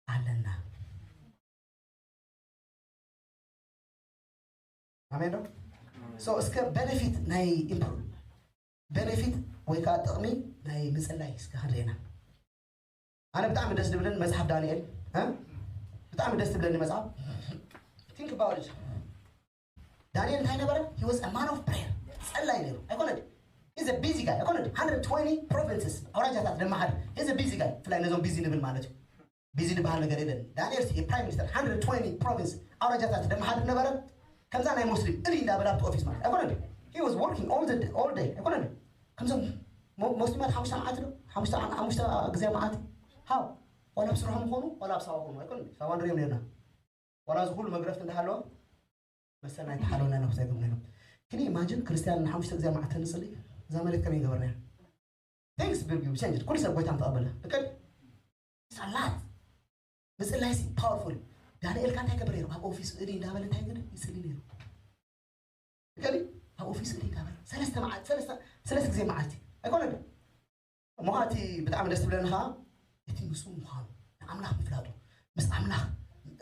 ኣለና። ኣሜን ዶ? So እስከ benefit ናይ improve benefit ወይ ከዓ ጥቕሚ ናይ ምጽላይ እስከ ክንርኤና። ኣነ ብጣዕሚ ደስ ዝብለኒ መጽሓፍ ዳንኤል እ? ብጣዕሚ ደስ ዝብለኒ መጽሓፍ። Think about it። ዳንኤል እንታይ ነበረ? He was a man of prayer። ጸላይ ነይሩ ኣይኮነ? He's a busy guy ኣይኮነ? Hundred twenty provinces ኣውራጃታት ደመሓድ። He's a busy guy። ብፍላይ ነዞም busy ንብል ማለት እዩ። Busy ዝበሃል ነገር የለን። ዳንኤል ሲ prime minister hundred twenty province ኣውራጃታት ደመሓድ ነበረ። ከምዛ ናይ ሙስሊም እሊ እንዳበላ ኣብቲ ኦፊስ ማለት ኣይኮነ? He was working all the all day ኣይኮነ? ከምዞም ሞ- ሙስሊማት ሓሙሽተ መዓልቲ ዶ ሓሙሽተ ዓመት ሓሙሽተ ግዜ መዓልቲ ሃው ዋላ ኣብ ስርሖም ይኾኑ ዋላ ኣብ ሳዋ ይኾኑ ኣይኮነ? ሳዋ ንሪኦም ነርና ዋላ እዚ ኩሉ መግረፍቲ እንዳሃለወ መሰና ኣይተሓለወና ነብሳ ይገብሩ ነይሮም። Can you imagine ክርስትያን ንሓሙሽተ ግዜ መዓልቲ ንፅሊ እዛ መሬት ከመይ ገበርና? Things will be changed። ኩሉ ሰብ ጎይታ ምተቐበለ እቅድ ሰላት ምፅላይ ሲ powerful። ዳንኤል ካ እንታይ ገብር ነይሩ? ኣብ ኦፊስ እዲ እንዳበለ እንታይ ገደ ይፅሊ ነይሩ። እቅድ ኣብ ኦፊስ እዲ እንዳበለ ሰለስተ መዓልቲ ሰለስተ ሰለስተ ግዜ መዓልቲ ኣይኮነን። እሞ እቲ ብጣዕሚ ደስ ትብለኒ ከዓ እቲ ምስኡ ምዃኑ ንኣምላኽ ምፍላጡ ምስ ኣምላኽ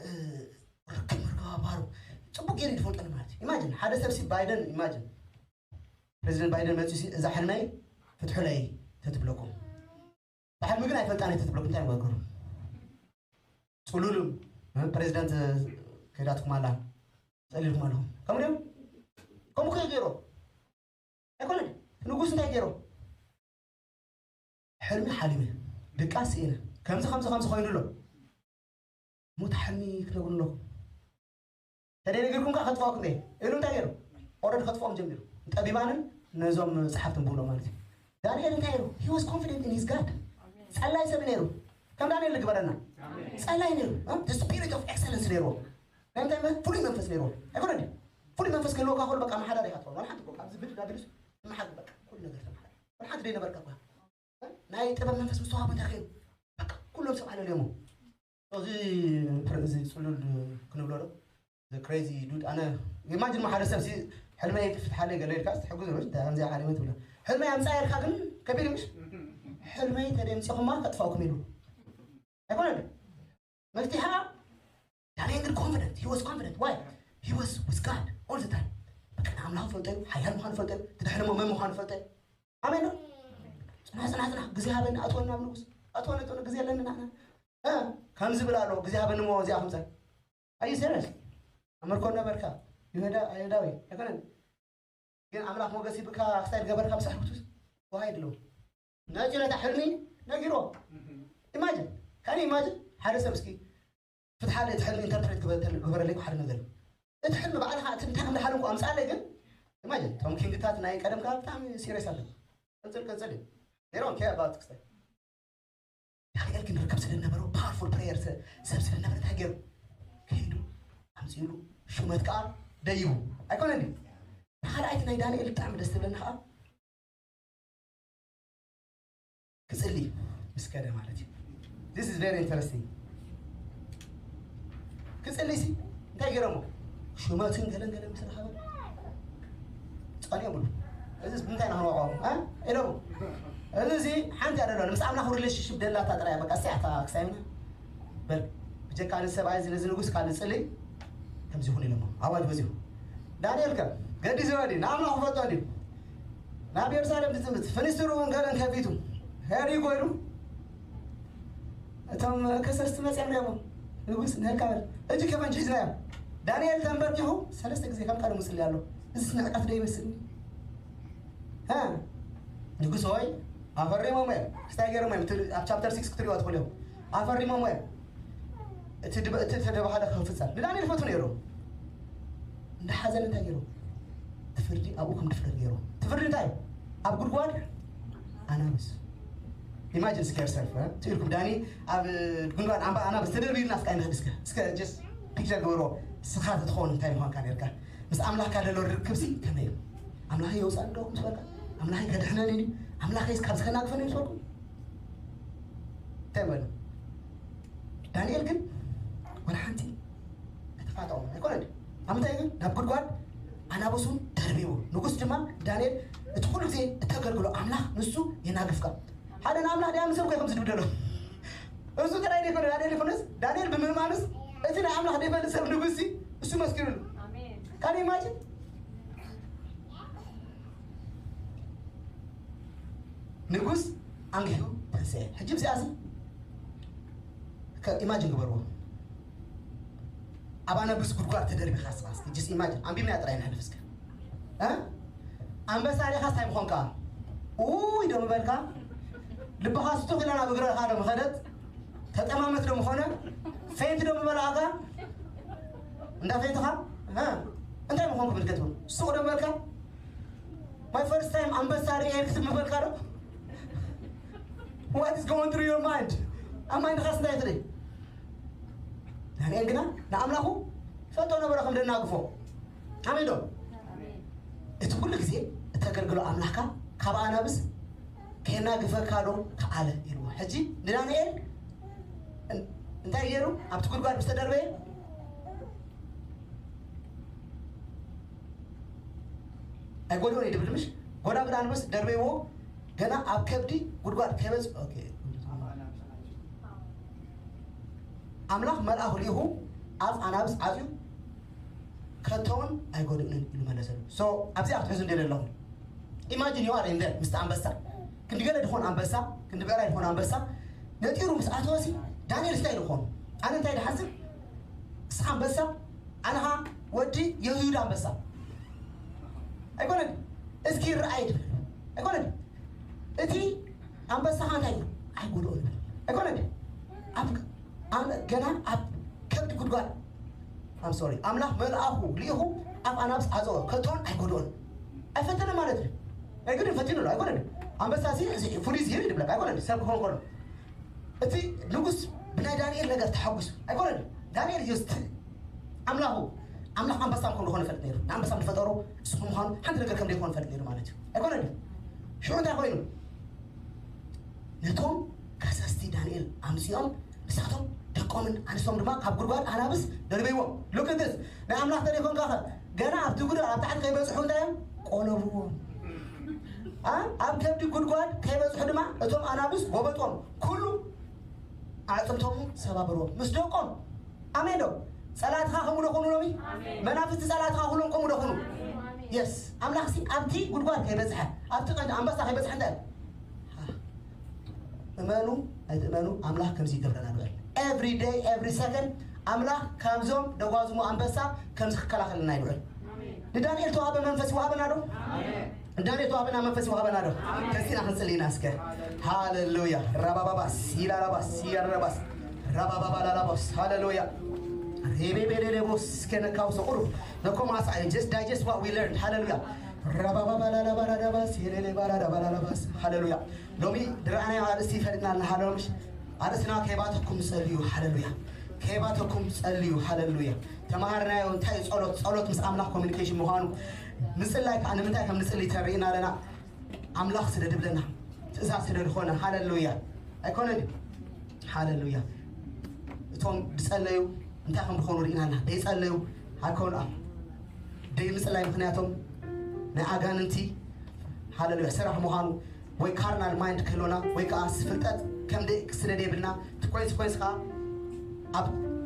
እ፣ ርክብ ምርግባባሩ ፅቡቅ ገይሩ እዩ ዝፈልጠሉ ማለት እዩ። Imagine ሓደ ሰብ ሲ ባይደን imagine ፕሬዚደንት ባይደን መፅኡ ሲ እዛ ሕልመይ ፍትሑለይ ተትብለኩም እታ ሕልሚ ግን ኣይፈልጣን እየ ተትብለኩም እንታይ ንገሩ? ፅሉሉ እ፣ ፕሬዚደንት ከይዳትኩም ኣላ ፀሊልኩም ኣለኹም ከምኡ ድዮም? ከምኡ ከ ገይሮ ኣይኮነን። ንጉስ እንታይ ገይሮ? ሕልሚ ሓሊመ ድቃስ ስኢነ ከምዚ ከምዚ ከምዚ ኮይኑ ኣሎ። ሙታ ሕልሚ ክትነግሩ ኣለኩም። ተደይ ነጊርኩም ከዓ ከጥፋኩም እየ ኢሉ እንታይ ገይሩ? ኦረድ ከጥፍኦም ጀሚሩ። ጠቢባንን ነዞም ፀሓፍትን ብሎ ማለት እዩ። ዳንኤል እንታይ ገይሩ? He was confident in his God። ጸላይ ሰብ ነይሩ። ከም ዳንኤል ልግበረና። ጸላይ ነይሩ። The spirit of excellence ነይሩ። ናይ እንታይ መ- ፍሉይ መንፈስ ነይሩ። ኣይኮነ ድዩ? ፍሉይ መንፈስ ክህልወካ ከሎ በቃ መሓዳሪ ኢኻ ትኸውን። ዋላ ሓንቲ እኮ ኣብዚ ብድ ዳቢሉስ ትመሓር በቃ ኩሉ ነገር ትመሓር። ዋላ ሓንቲ ደይነበርካ እኳ። ናይ ጥበብ መንፈስ ምስተዋህቦ እንታይ ከይኑ በቃ ኩሎም ሰብ ኣለልዮሞ። እዚ ፕረ- እዚ ጽሉል ክንብሎ ዶ? The crazy dude ኣነ ኢማጂን ሓደ ሰብ ሲ ሕልመይ ክፍትሓለይ ገለ ኢልካ ትሕግዝ ነው እንተ ከምዚ ሓደ መት ብለ ሕልመይ ኣምጻ ኢልካ ግን ከቢድ ምሽ ሕልመይ ተደምጺኹማ ከጥፋኩም ኢሉ ኣይኮነን መፍትሓ ዳንኤል ግን confident he was confident why he was with God all the time በቃ ንኣምላኹ ፈልጦ እዩ ሓያል ምዃኑ ፈልጦ እዩ ትድሕልሞ መን ምዃኑ ፈልጦ እዩ ኣሜን ዶ ጽናሕ ጽናሕ ጽናሕ ግዜ ሃበኒ ኣትወና ኣብ ንጉስ ኣትወና ኣትወና ግዜ ኣለኒ ናና እ፣ ከም ዝብል ኣሎ ግዜ ሃበኒ ሞ እዚኣ ከምፀ ኣዩ serious ኣመርኮ ነበርካ ይሁዳ ኣይሁዳዊ ኣይኮነን ግን ኣምላኽ ሞገስ ይብካ ክሳይ ገበርካ ምሳሕ ክቱስ ዋሃይ ድለው ነፂ ነታ ሕልሚ ነጊሮ ኢማጅን ካን ኢማጅን ሓደ ሰብ እስኪ ፍትሓለ እቲ ሕልሚ interpret ግበረለይ ሓደ ነገር እዩ እቲ ሕልሚ ባዕልኻ እቲ እንታይ ከም ዝሓለምኩ ኣምፃለይ ግን ኢማጅን እቶም ኪንግታት ናይ ቀደምካ ብጣዕሚ serious ኣለ ቀፅል ቀፅል እዩ they don't care about ክስታይ ዳንኤል ግን ርክብ ስለ ነበረው powerful prayer ሰብ ስለ ነበር እንታይ ገይሩ ከይዱ ኣምፅሉ ሹመት ከዓ ደይቡ ኣይኮነ ካልኣይቲ ናይ ዳንኤል ብጣዕሚ ደስ ትብለኒ ከዓ ክፅሊ ምስ ከደ ማለት እዩ this is very interesting ክፅሊ ሲ እንታይ ገይሮሞ ሹመትን ገለን ገለን ምስ ረኸበ ጸኒኦም ብሉ እዚ ምንታይ ንኽንዋቋሙ ኢሎም እዚ እዚ ሓንቲ ኣደሎ ምስ ኣምላኽ relationship ደላታ ጥራይ በቃ እዚኣታ ክሳይምና በል ጀካ ንሰብኣይ እዚ ነዚ ንጉስ ካልእ ጽልይ ከምዚ ይኹን ኢሎሞ ኣዋጅ ወጺኡ። ዳንኤል ከ ገዲ ዝበዲ ንኣምላኽ ክፈጦ ድዩ? ናብ የሩሳሌም ዝጥምት ፍንስትሩ እውን ገለን ከፊቱ ሄሪ ይጎይሉ። እቶም ከሰስቲ መጺኦም እዮም። ንጉስ ንህካ በል እጅ ከፈንጅ ሒዝናዮም። ዳንኤል ተንበርኪኹ ሰለስተ ግዜ ከም ቀደሙ ጽሊ ኣሎ። እዚ ንዕቀት ዶ ይመስልኒ? እ፣ ንጉስ ሆይ ኣፈሪሞም እዮም። ክስታይ ገይሮም እዮም። እቲ ኣብ ቻፕተር ሲክስ ክትሪኦ ትኽእሉ እዮም። ኣፈሪሞም እዮም። እቲ ድበ-፣ እቲ ዝተባህለ ክፍጸም ንዳንኤል ፈቱ ነይሩ። እንዳሓዘን እንታይ ገይሩ? እቲ ፍርዲ ኣብኡ ከም ድፍረድ ገይሩ። እቲ ፍርዲ እንታይ? ኣብ ጉድጓድ ኣናብስ። ኢማጂን እስከ ዮርሰልፍ ትኢልኩም ዳኒ ኣብ ጉድጓድ ኣምባ ኣናብስ ተደርቢልና እስከ ኣይንኽድ እስከ እስከ ጀስት ፒክቸር ግበሮ። ስኻ ተትኸውን እንታይ ምዃንካ ነርካ? ምስ ኣምላኽካ ዘሎ ርክብሲ ከመይ እዩ? ኣምላኽ የውፃእ ዶ ምስ በልካ ኣምላኽ ከድሕነኒ ድዩ? ኣምላኽ ካብ ዝከናግፈኒ ምስ በልኩም እንታይ በሉ? ዳንኤል ግን ወላ ሓንቲ ኣይተፋጠሙ ኣይኮነን። ኣብ ምንታይ ግን ናብ ጉድጓድ ኣናብሱን ደርቢቡ። ንጉስ ድማ ዳንኤል እቲ ኩሉ ግዜ እተገልግሎ ኣምላኽ ንሱ የናግፍካ። ሓደ ንኣምላኽ ድኣ ምሰብ ኮይ ከምዚ ድብል ዘሎ እሱ ጥራይ ደይኮነ ዳንኤል ይኮነስ ዳንኤል ብምእማኑስ እቲ ናይ ኣምላኽ ደይፈልጥ ሰብ ንጉስ እሱ መስኪሩሉ። ካን ኢማጂን ንጉስ ኣንጊሑ ተንስኤ። ሕጂ ብዚኣሲ ኢማጂን ግበርዎ። ኣብ ኣናብስ ጉድጓድ ተደርቢኻ ስኻ እስኪ ጅስ ኢማጂን ኣንቢብና ጥራይ ንሕልፍ እስከ። እ? ኣንበሳ ዲኻ እንታይ ምኾንካ? ኡይ ዶ ምበልካ? ልብኻ ስቱኽ ኢላ ናብ እግርኻ ዶ ምኸደት? ተጠማመት ዶ ምኾነ? ፌንት ዶ ምበላዕካ? እንዳ ፌንትኻ? እ? እንታይ ምኾንኩ ብልከት እውን ሱቕ ዶ ምበልካ? My first time ኣንበሳ ርእየ ክትብል ምበልካ ዶ? What is going through your mind? ኣብ ማይንድኻስ እንታይ ትርኢ? ዳንኤል ግና ንኣምላኹ ይፈልጦ ነበረ ከም ደናግፎ። ኣሜን ዶ? እቲ ኩሉ ግዜ እተገልግሎ ኣምላኽካ ካብ ኣናብስ ከየናግፈካ ዶ ከኣለ ኢልዎ። ሕጂ ንዳንኤል እን-፣ እንታይ ገይሩ? ኣብቲ ጉድጓድ ምስ ተደርበየ ኣይጎድኦን እዩ ድብል ምሽ ጎዳጉድ ኣንበስ ደርበይዎ ገና ኣብ ከብዲ ጉድጓድ ከይበጽ ኦኬ። ኣምላኽ መልኣኹ ልኢኹ ኣፍ ኣናብስ ዓጽዩ ከቶውን ኣይጎድእንን ኢሉ መለሰሉ። So ኣብዚኣ ክትሕዙ እንደለ ኣለኹም። Imagine you are in there ምስቲ ኣንበሳ ክንዲ ገለ ድኾን ኣንበሳ ክንዲ ብዕራይ ድኾን ኣንበሳ ነጢሩ ምስ ኣተወሲ ዳንኤል እንታይ ድኾኑ ኣነ እንታይ ድሓስብ እስኻ ኣንበሳ ኣነ ኸዓ ወዲ የሁዳ ኣንበሳ ኣይኮነን እስኪ ይረኣይ ድብል ኣይኮነን እቲ ኣንበሳ ኸዓ እንታይ ኣይጎድኦን ኣይኮነን ኣብ ኣብ ገና ኣብ ከብዲ ጉድጓድ I'm sorry ኣምላኽ መልኣኹ ልኢኹ ኣብ ኣናብስ ዓፀወ ከቶን ኣይጎድኦን ኣይፈተነ ማለት እዩ ኣይግድን ፈቲኑ ኣሎ ኣይኮነን ኣንበሳ ሲ ፍሉይ ዝህብ ይድብለካ ኣይኮነን ሰብ ክኾን ከሎ እቲ ንጉስ ብናይ ዳንኤል ነገር ተሓጒሱ ኣይኮነን ዳንኤል ዮስት ኣምላኹ ኣምላኽ ኣንበሳ ከም ዝኾነ ፈልጥ ነይሩ ንኣንበሳ ዝፈጠሮ እሱ ምዃኑ ሓንቲ ነገር ከም ዘይኮነ ፈልጥ ነይሩ ማለት እዩ ኣይኮነን ሽዑ እንታይ ኮይኑ ነቶም ከሰስቲ ዳንኤል ኣምፅኦም ንሳቶም ደቆምን ኣንስቶም ድማ ካብ ጉድጓድ ኣናብስ ደርበይዎም ሉክትስ ናይ ኣምላኽ ተደይኮንካ ገና ኣብቲ ጉድጓድ ኣብ ታሕቲ ከይበፅሑ እንታይ እዮም ቆለብዎም ኣብ ከብዲ ጉድጓድ ከይበፅሑ ድማ እቶም ኣናብስ ጎበጦም ኩሉ ኣዕፅምቶም ሰባበርዎም ምስ ደቆም ኣሜን ዶ ፀላትኻ ከምኡ ዶ ኩኑ ሎሚ መናፍስቲ ፀላትኻ ኩሎም ከምኡ ዶ ኩኑ የስ ኣምላኽሲ ኣብቲ ጉድጓድ ከይበፅሐ ኣብቲ ቀንዲ ኣንበሳ ከይበፅሐ እንታይ እመኑ ኣይትእመኑ ኣምላኽ ከምዚ ይገብረና ንበል every day every second ኣምላኽ ካብዞም ደጓዝሙ ኣንበሳ ከምዚ ክከላኸልና ይውዕል ንዳንኤል ተዋህበ መንፈስ ይዋሃበና ዶ ንዳንኤል ተዋህበና መንፈስ ይዋሃበና ዶ ተሲና ክንፅል ኢና እስከ ሃሌሉያ ራባባባስ ይላራባስ ይራባስ ራባባባላላባስ ሃሌሉያ ሬቤቤሌሌቦስ ከነካውሰ ቁሩብ ነኮማሳ just digest what we learned ሃሌሉያ ራባባባላላባራዳባስ የሌሌባራዳባላላባስ ሃሌሉያ ሎሚ ድረኣናዮ ኣርእስቲ ይፈልጥና ኣለና ሃለምሽ ኣርእስትና ከይባተኩም ጸልዩ ሃሌሉያ ከይባተኩም ጸልዩ ሃሌሉያ ተማሃርናዮ እንታይ ጸሎት ጸሎት ምስ ኣምላኽ ኮሚኒኬሽን ምዃኑ ምጽላይ ከዓ ንምንታይ ከም ንጽሊ ተርእና ኣለና ኣምላኽ ስለ ድብለና ትእዛዝ ስለ ዝኾነ ሃሌሉያ ኣይኮነን ሃሌሉያ እቶም ዝጸለዩ እንታይ ከም ዝኾኑ ርኢና ኣለና ደይጸለዩ ኣይኮኑ ደይ ምጽላይ ምኽንያቶም ናይ ኣጋንንቲ ሃሌሉያ ስራሕ ምዃኑ ወይ ካርናል ማይንድ ክህልወና ወይ ከዓ ፍልጠት ከም ደይ ስለ ደይብልና ትኮይንስ ኮይንስ ከዓ ኣብ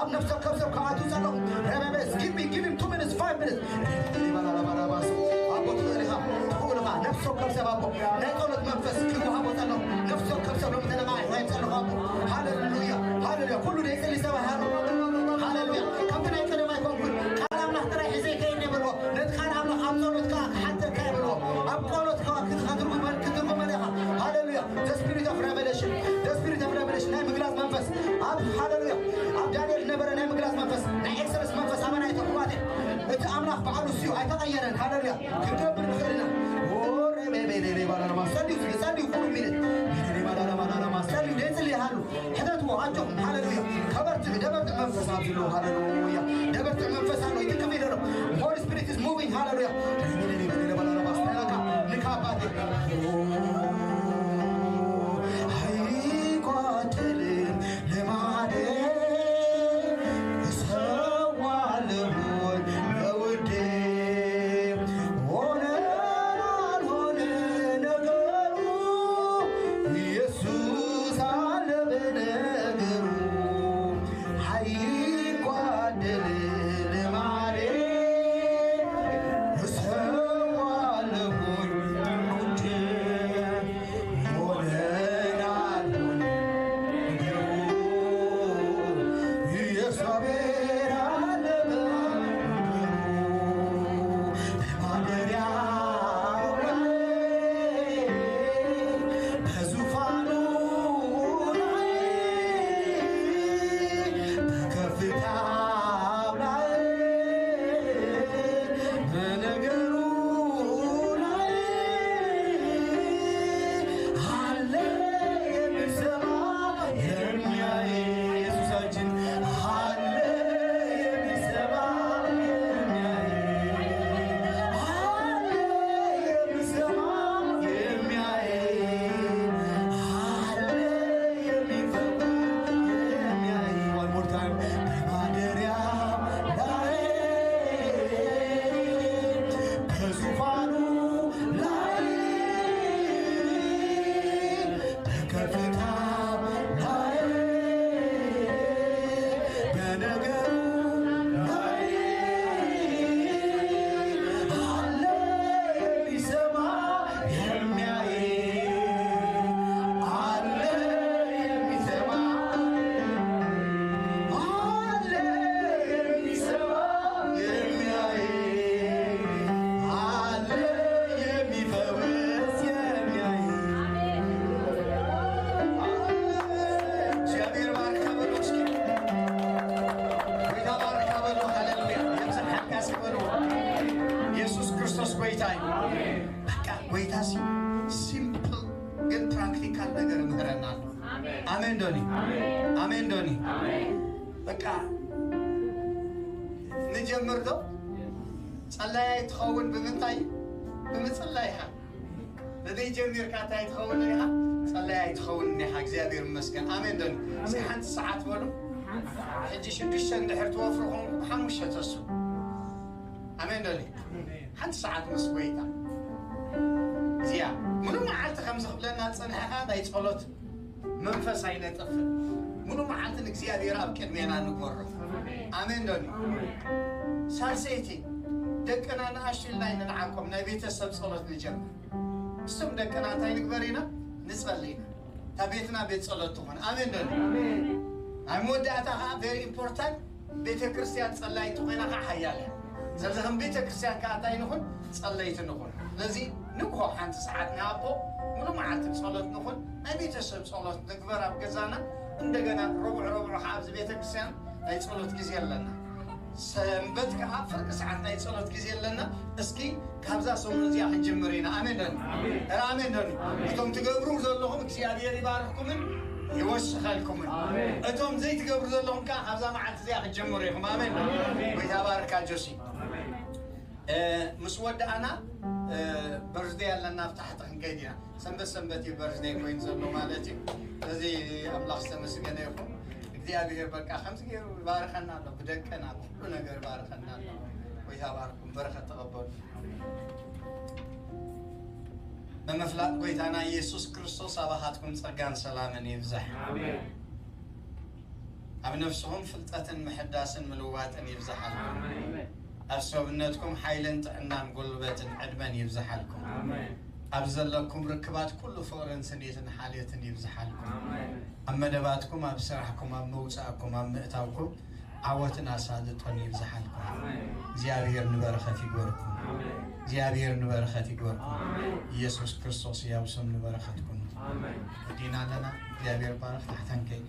ኣብ ነፍሲ ወከፍ ሰብ ክኣቱ ዘለኹ ረበበስ give me give him two minutes five minutes ኣቦ ትኽእል ኢኻ ትኽእል ኢኻ ነፍሲ ወከፍ ሰብ ኣቦ ናይ ጸሎት መንፈስ ክወሃቦ ዘለኹ ነፍሲ ወከፍ ሰብ ሎሚ ተለማዒ ክኸይድ ዘለኹ ኣቦ ሃሌሉያ ሃሌሉያ ኩሉ ደይጽሊ ሰብ ሃሉ ሃሌሉያ ከምቲ ናይ ቀደም ኣይኮንኩን ቃል ኣምላኽ ጥራይ ሒዘ ይከይድ የብልዎ ነቲ ቃል ኣምላኽ ኣብ ጸሎት ከዓ ክሓተካ የብልዎ ኣብ ጸሎት ከዓ ክትርጉመን ክትርጉመን ኢኻ ሃሌሉያ the spirit of revelation the spirit of revelation ናይ ምግላጽ መንፈስ ኣብ ሃሌሉያ ኣብ ዳንኤል ዝነበረ ናይ ምግላጽ መንፈስ ናይ ኤክሰለስ መንፈስ ኣበና ኣይተኽዋቴ እቲ ኣምላኽ በዓሉ ስዩ ኣይተቐየረን ሃሌሉያ ክንገብር ንኽእል ኢና ጸልዩ ጸልዩ ኩሉ ሚኒት ጸልዩ ደይጽል ይሃሉ ሕተትዎ ኣጆኹም ሃሌሉያ ከበርትዕ ደበርትዕ መንፈስ ኣብዚ ኣለዉ ሃሌሉያ ደበርትዕ መንፈስ ኣሎ ይትክፍ ይደሎ Holy Spirit is moving ሃሌሉያ ንካባቴ ኣይጓደልን ልማዴ እሰዋለሁኝ ለውዴ ሆነ ላልሆነ ነገሩ ኢየሱስ አለ በነገሩ አይጓደል ልማዴ እሰዋለሁኝ ለውዴ ኢየሱስ ክርስቶስ ጎይታ እዩ። በቃ ጎይታ ሲ ሲምፕል ግን ፕራክቲካል ነገር ምህረና ኣሎ። ኣሜን ዶኒ ኣሜን ዶኒ በቃ ንጀምር ዶ ጸላያይ ትኸውን ብምንታይ ብምጽላይካ በበይ ጀሚርካ እንታይ ትኸውን ኢኻ ጸላያይ ትኸውን ኢኻ እግዚኣብሔር ይመስገን ኣሜን ዶኒ እስኪ ሓንቲ ሰዓት በሉ ሕጂ ሽዱሽተ እንድሕር ትወፍሩ ኾንኩም ሓሙሽተ ተሱ ኣሜን ዶኒ ሓንቲ ሰዓት ምስ ጎይታ እዚኣ ሙሉ መዓልቲ ከም ዝኽብለና ዝጸንሐኻ ናይ ጸሎት መንፈስ ኣይነጥፍን ሙሉ መዓልቲ ንእግዚኣብሔር ኣብ ቅድሜና ንጎርፍ ኣሜን ዶኒ ሳልሰይቲ ደቅና ንኣሽቱ ኢልና ኣይንንዓቆም ናይ ቤተሰብ ጸሎት ንጀምር እሱም ደቅና እንታይ ንግበር ኢና ንጸሊ ኢና እታ ቤትና ቤት ጸሎት ትኾን ኣሜን ዶ ኣብ መወዳእታ ከዓ very important ቤተ ክርስቲያን ጸላይቲ ኮይና ከዓ ሓያል እያ ስለዚ ከም ቤተ ክርስቲያን ከዓ እንታይ ንኹን ጸለይቲ ንኹን ስለዚ ንግሆ ሓንቲ ሰዓት ንሃቦ ሙሉ መዓልቲ ጸሎት ንኹን ናይ ቤተሰብ ጸሎት ንግበር ኣብ ገዛና እንደገና ረቡዕ ረቡዕ ከዓ ኣብዚ ቤተ ክርስቲያን ናይ ጸሎት ግዜ ኣለና ሰንበት ከዓ ፍርቂ ሰዓት ናይ ጸሎት ግዜ ኣለና እስኪ ካብዛ ሰሙን እዚኣ ክንጅምር ኢና ኣሜን ዶ ኣሜን ዶ እቶም ትገብሩ ዘለኹም እግዚኣብሔር ይባርክኩምን ይወስኸልኩምን እቶም ዘይትገብሩ ዘለኹም ከዓ ካብዛ መዓልቲ እዚኣ ክትጀምሩ ኢኹም ኣሜን ጎይታ ባርካ ጆሲ ምስ ወዳእና በርዝደይ ኣለና ኣብ ታሕቲ ክንከይድ ኢና ሰንበት ሰንበት እዩ በርዝደይ ኮይኑ ዘሎ ማለት እዩ እዚ ኣምላኽ ዝተመስገነ ይኹን እግዚኣብሔር በቃ ከምዚ ገይሩ ይባርኸና ኣሎ ብደቅና ብኩሉ ነገር ይባርኸና ኣሎ ጎይታ ባርኩም በረኸት ተቐበሉ ብምፍላጥ ጎይታና ኢየሱስ ክርስቶስ ኣባኻትኩም ጸጋን ሰላምን ይብዛሕ ኣብ ነፍስኹም ፍልጠትን ምሕዳስን ምልዋጥን ይብዝሓልኩም። ኣብ ሰብነትኩም ሓይልን ጥዕናን ጉልበትን ዕድመን ይብዝሓልኩም። ኣብ ዘለኩም ርክባት ኩሉ ፍቕርን ስኒትን ሓልዮትን ይብዝሓልኩም። ኣብ መደባትኩም፣ ኣብ ስራሕኩም፣ ኣብ ምውፃእኩም፣ ኣብ ምእታውኩም ዓወትን ኣሳልጦን ይብዝሓልኩም። እግዚኣብሔር ንበረኸት ይግበርኩም። እግዚኣብሔር ንበረኸት ይግበርኩም። ኢየሱስ ክርስቶስ ያብስም ንበረኸትኩም። ወዲና ኣለና። እግዚኣብሔር ባረኽ። ታሕተን ከይድ።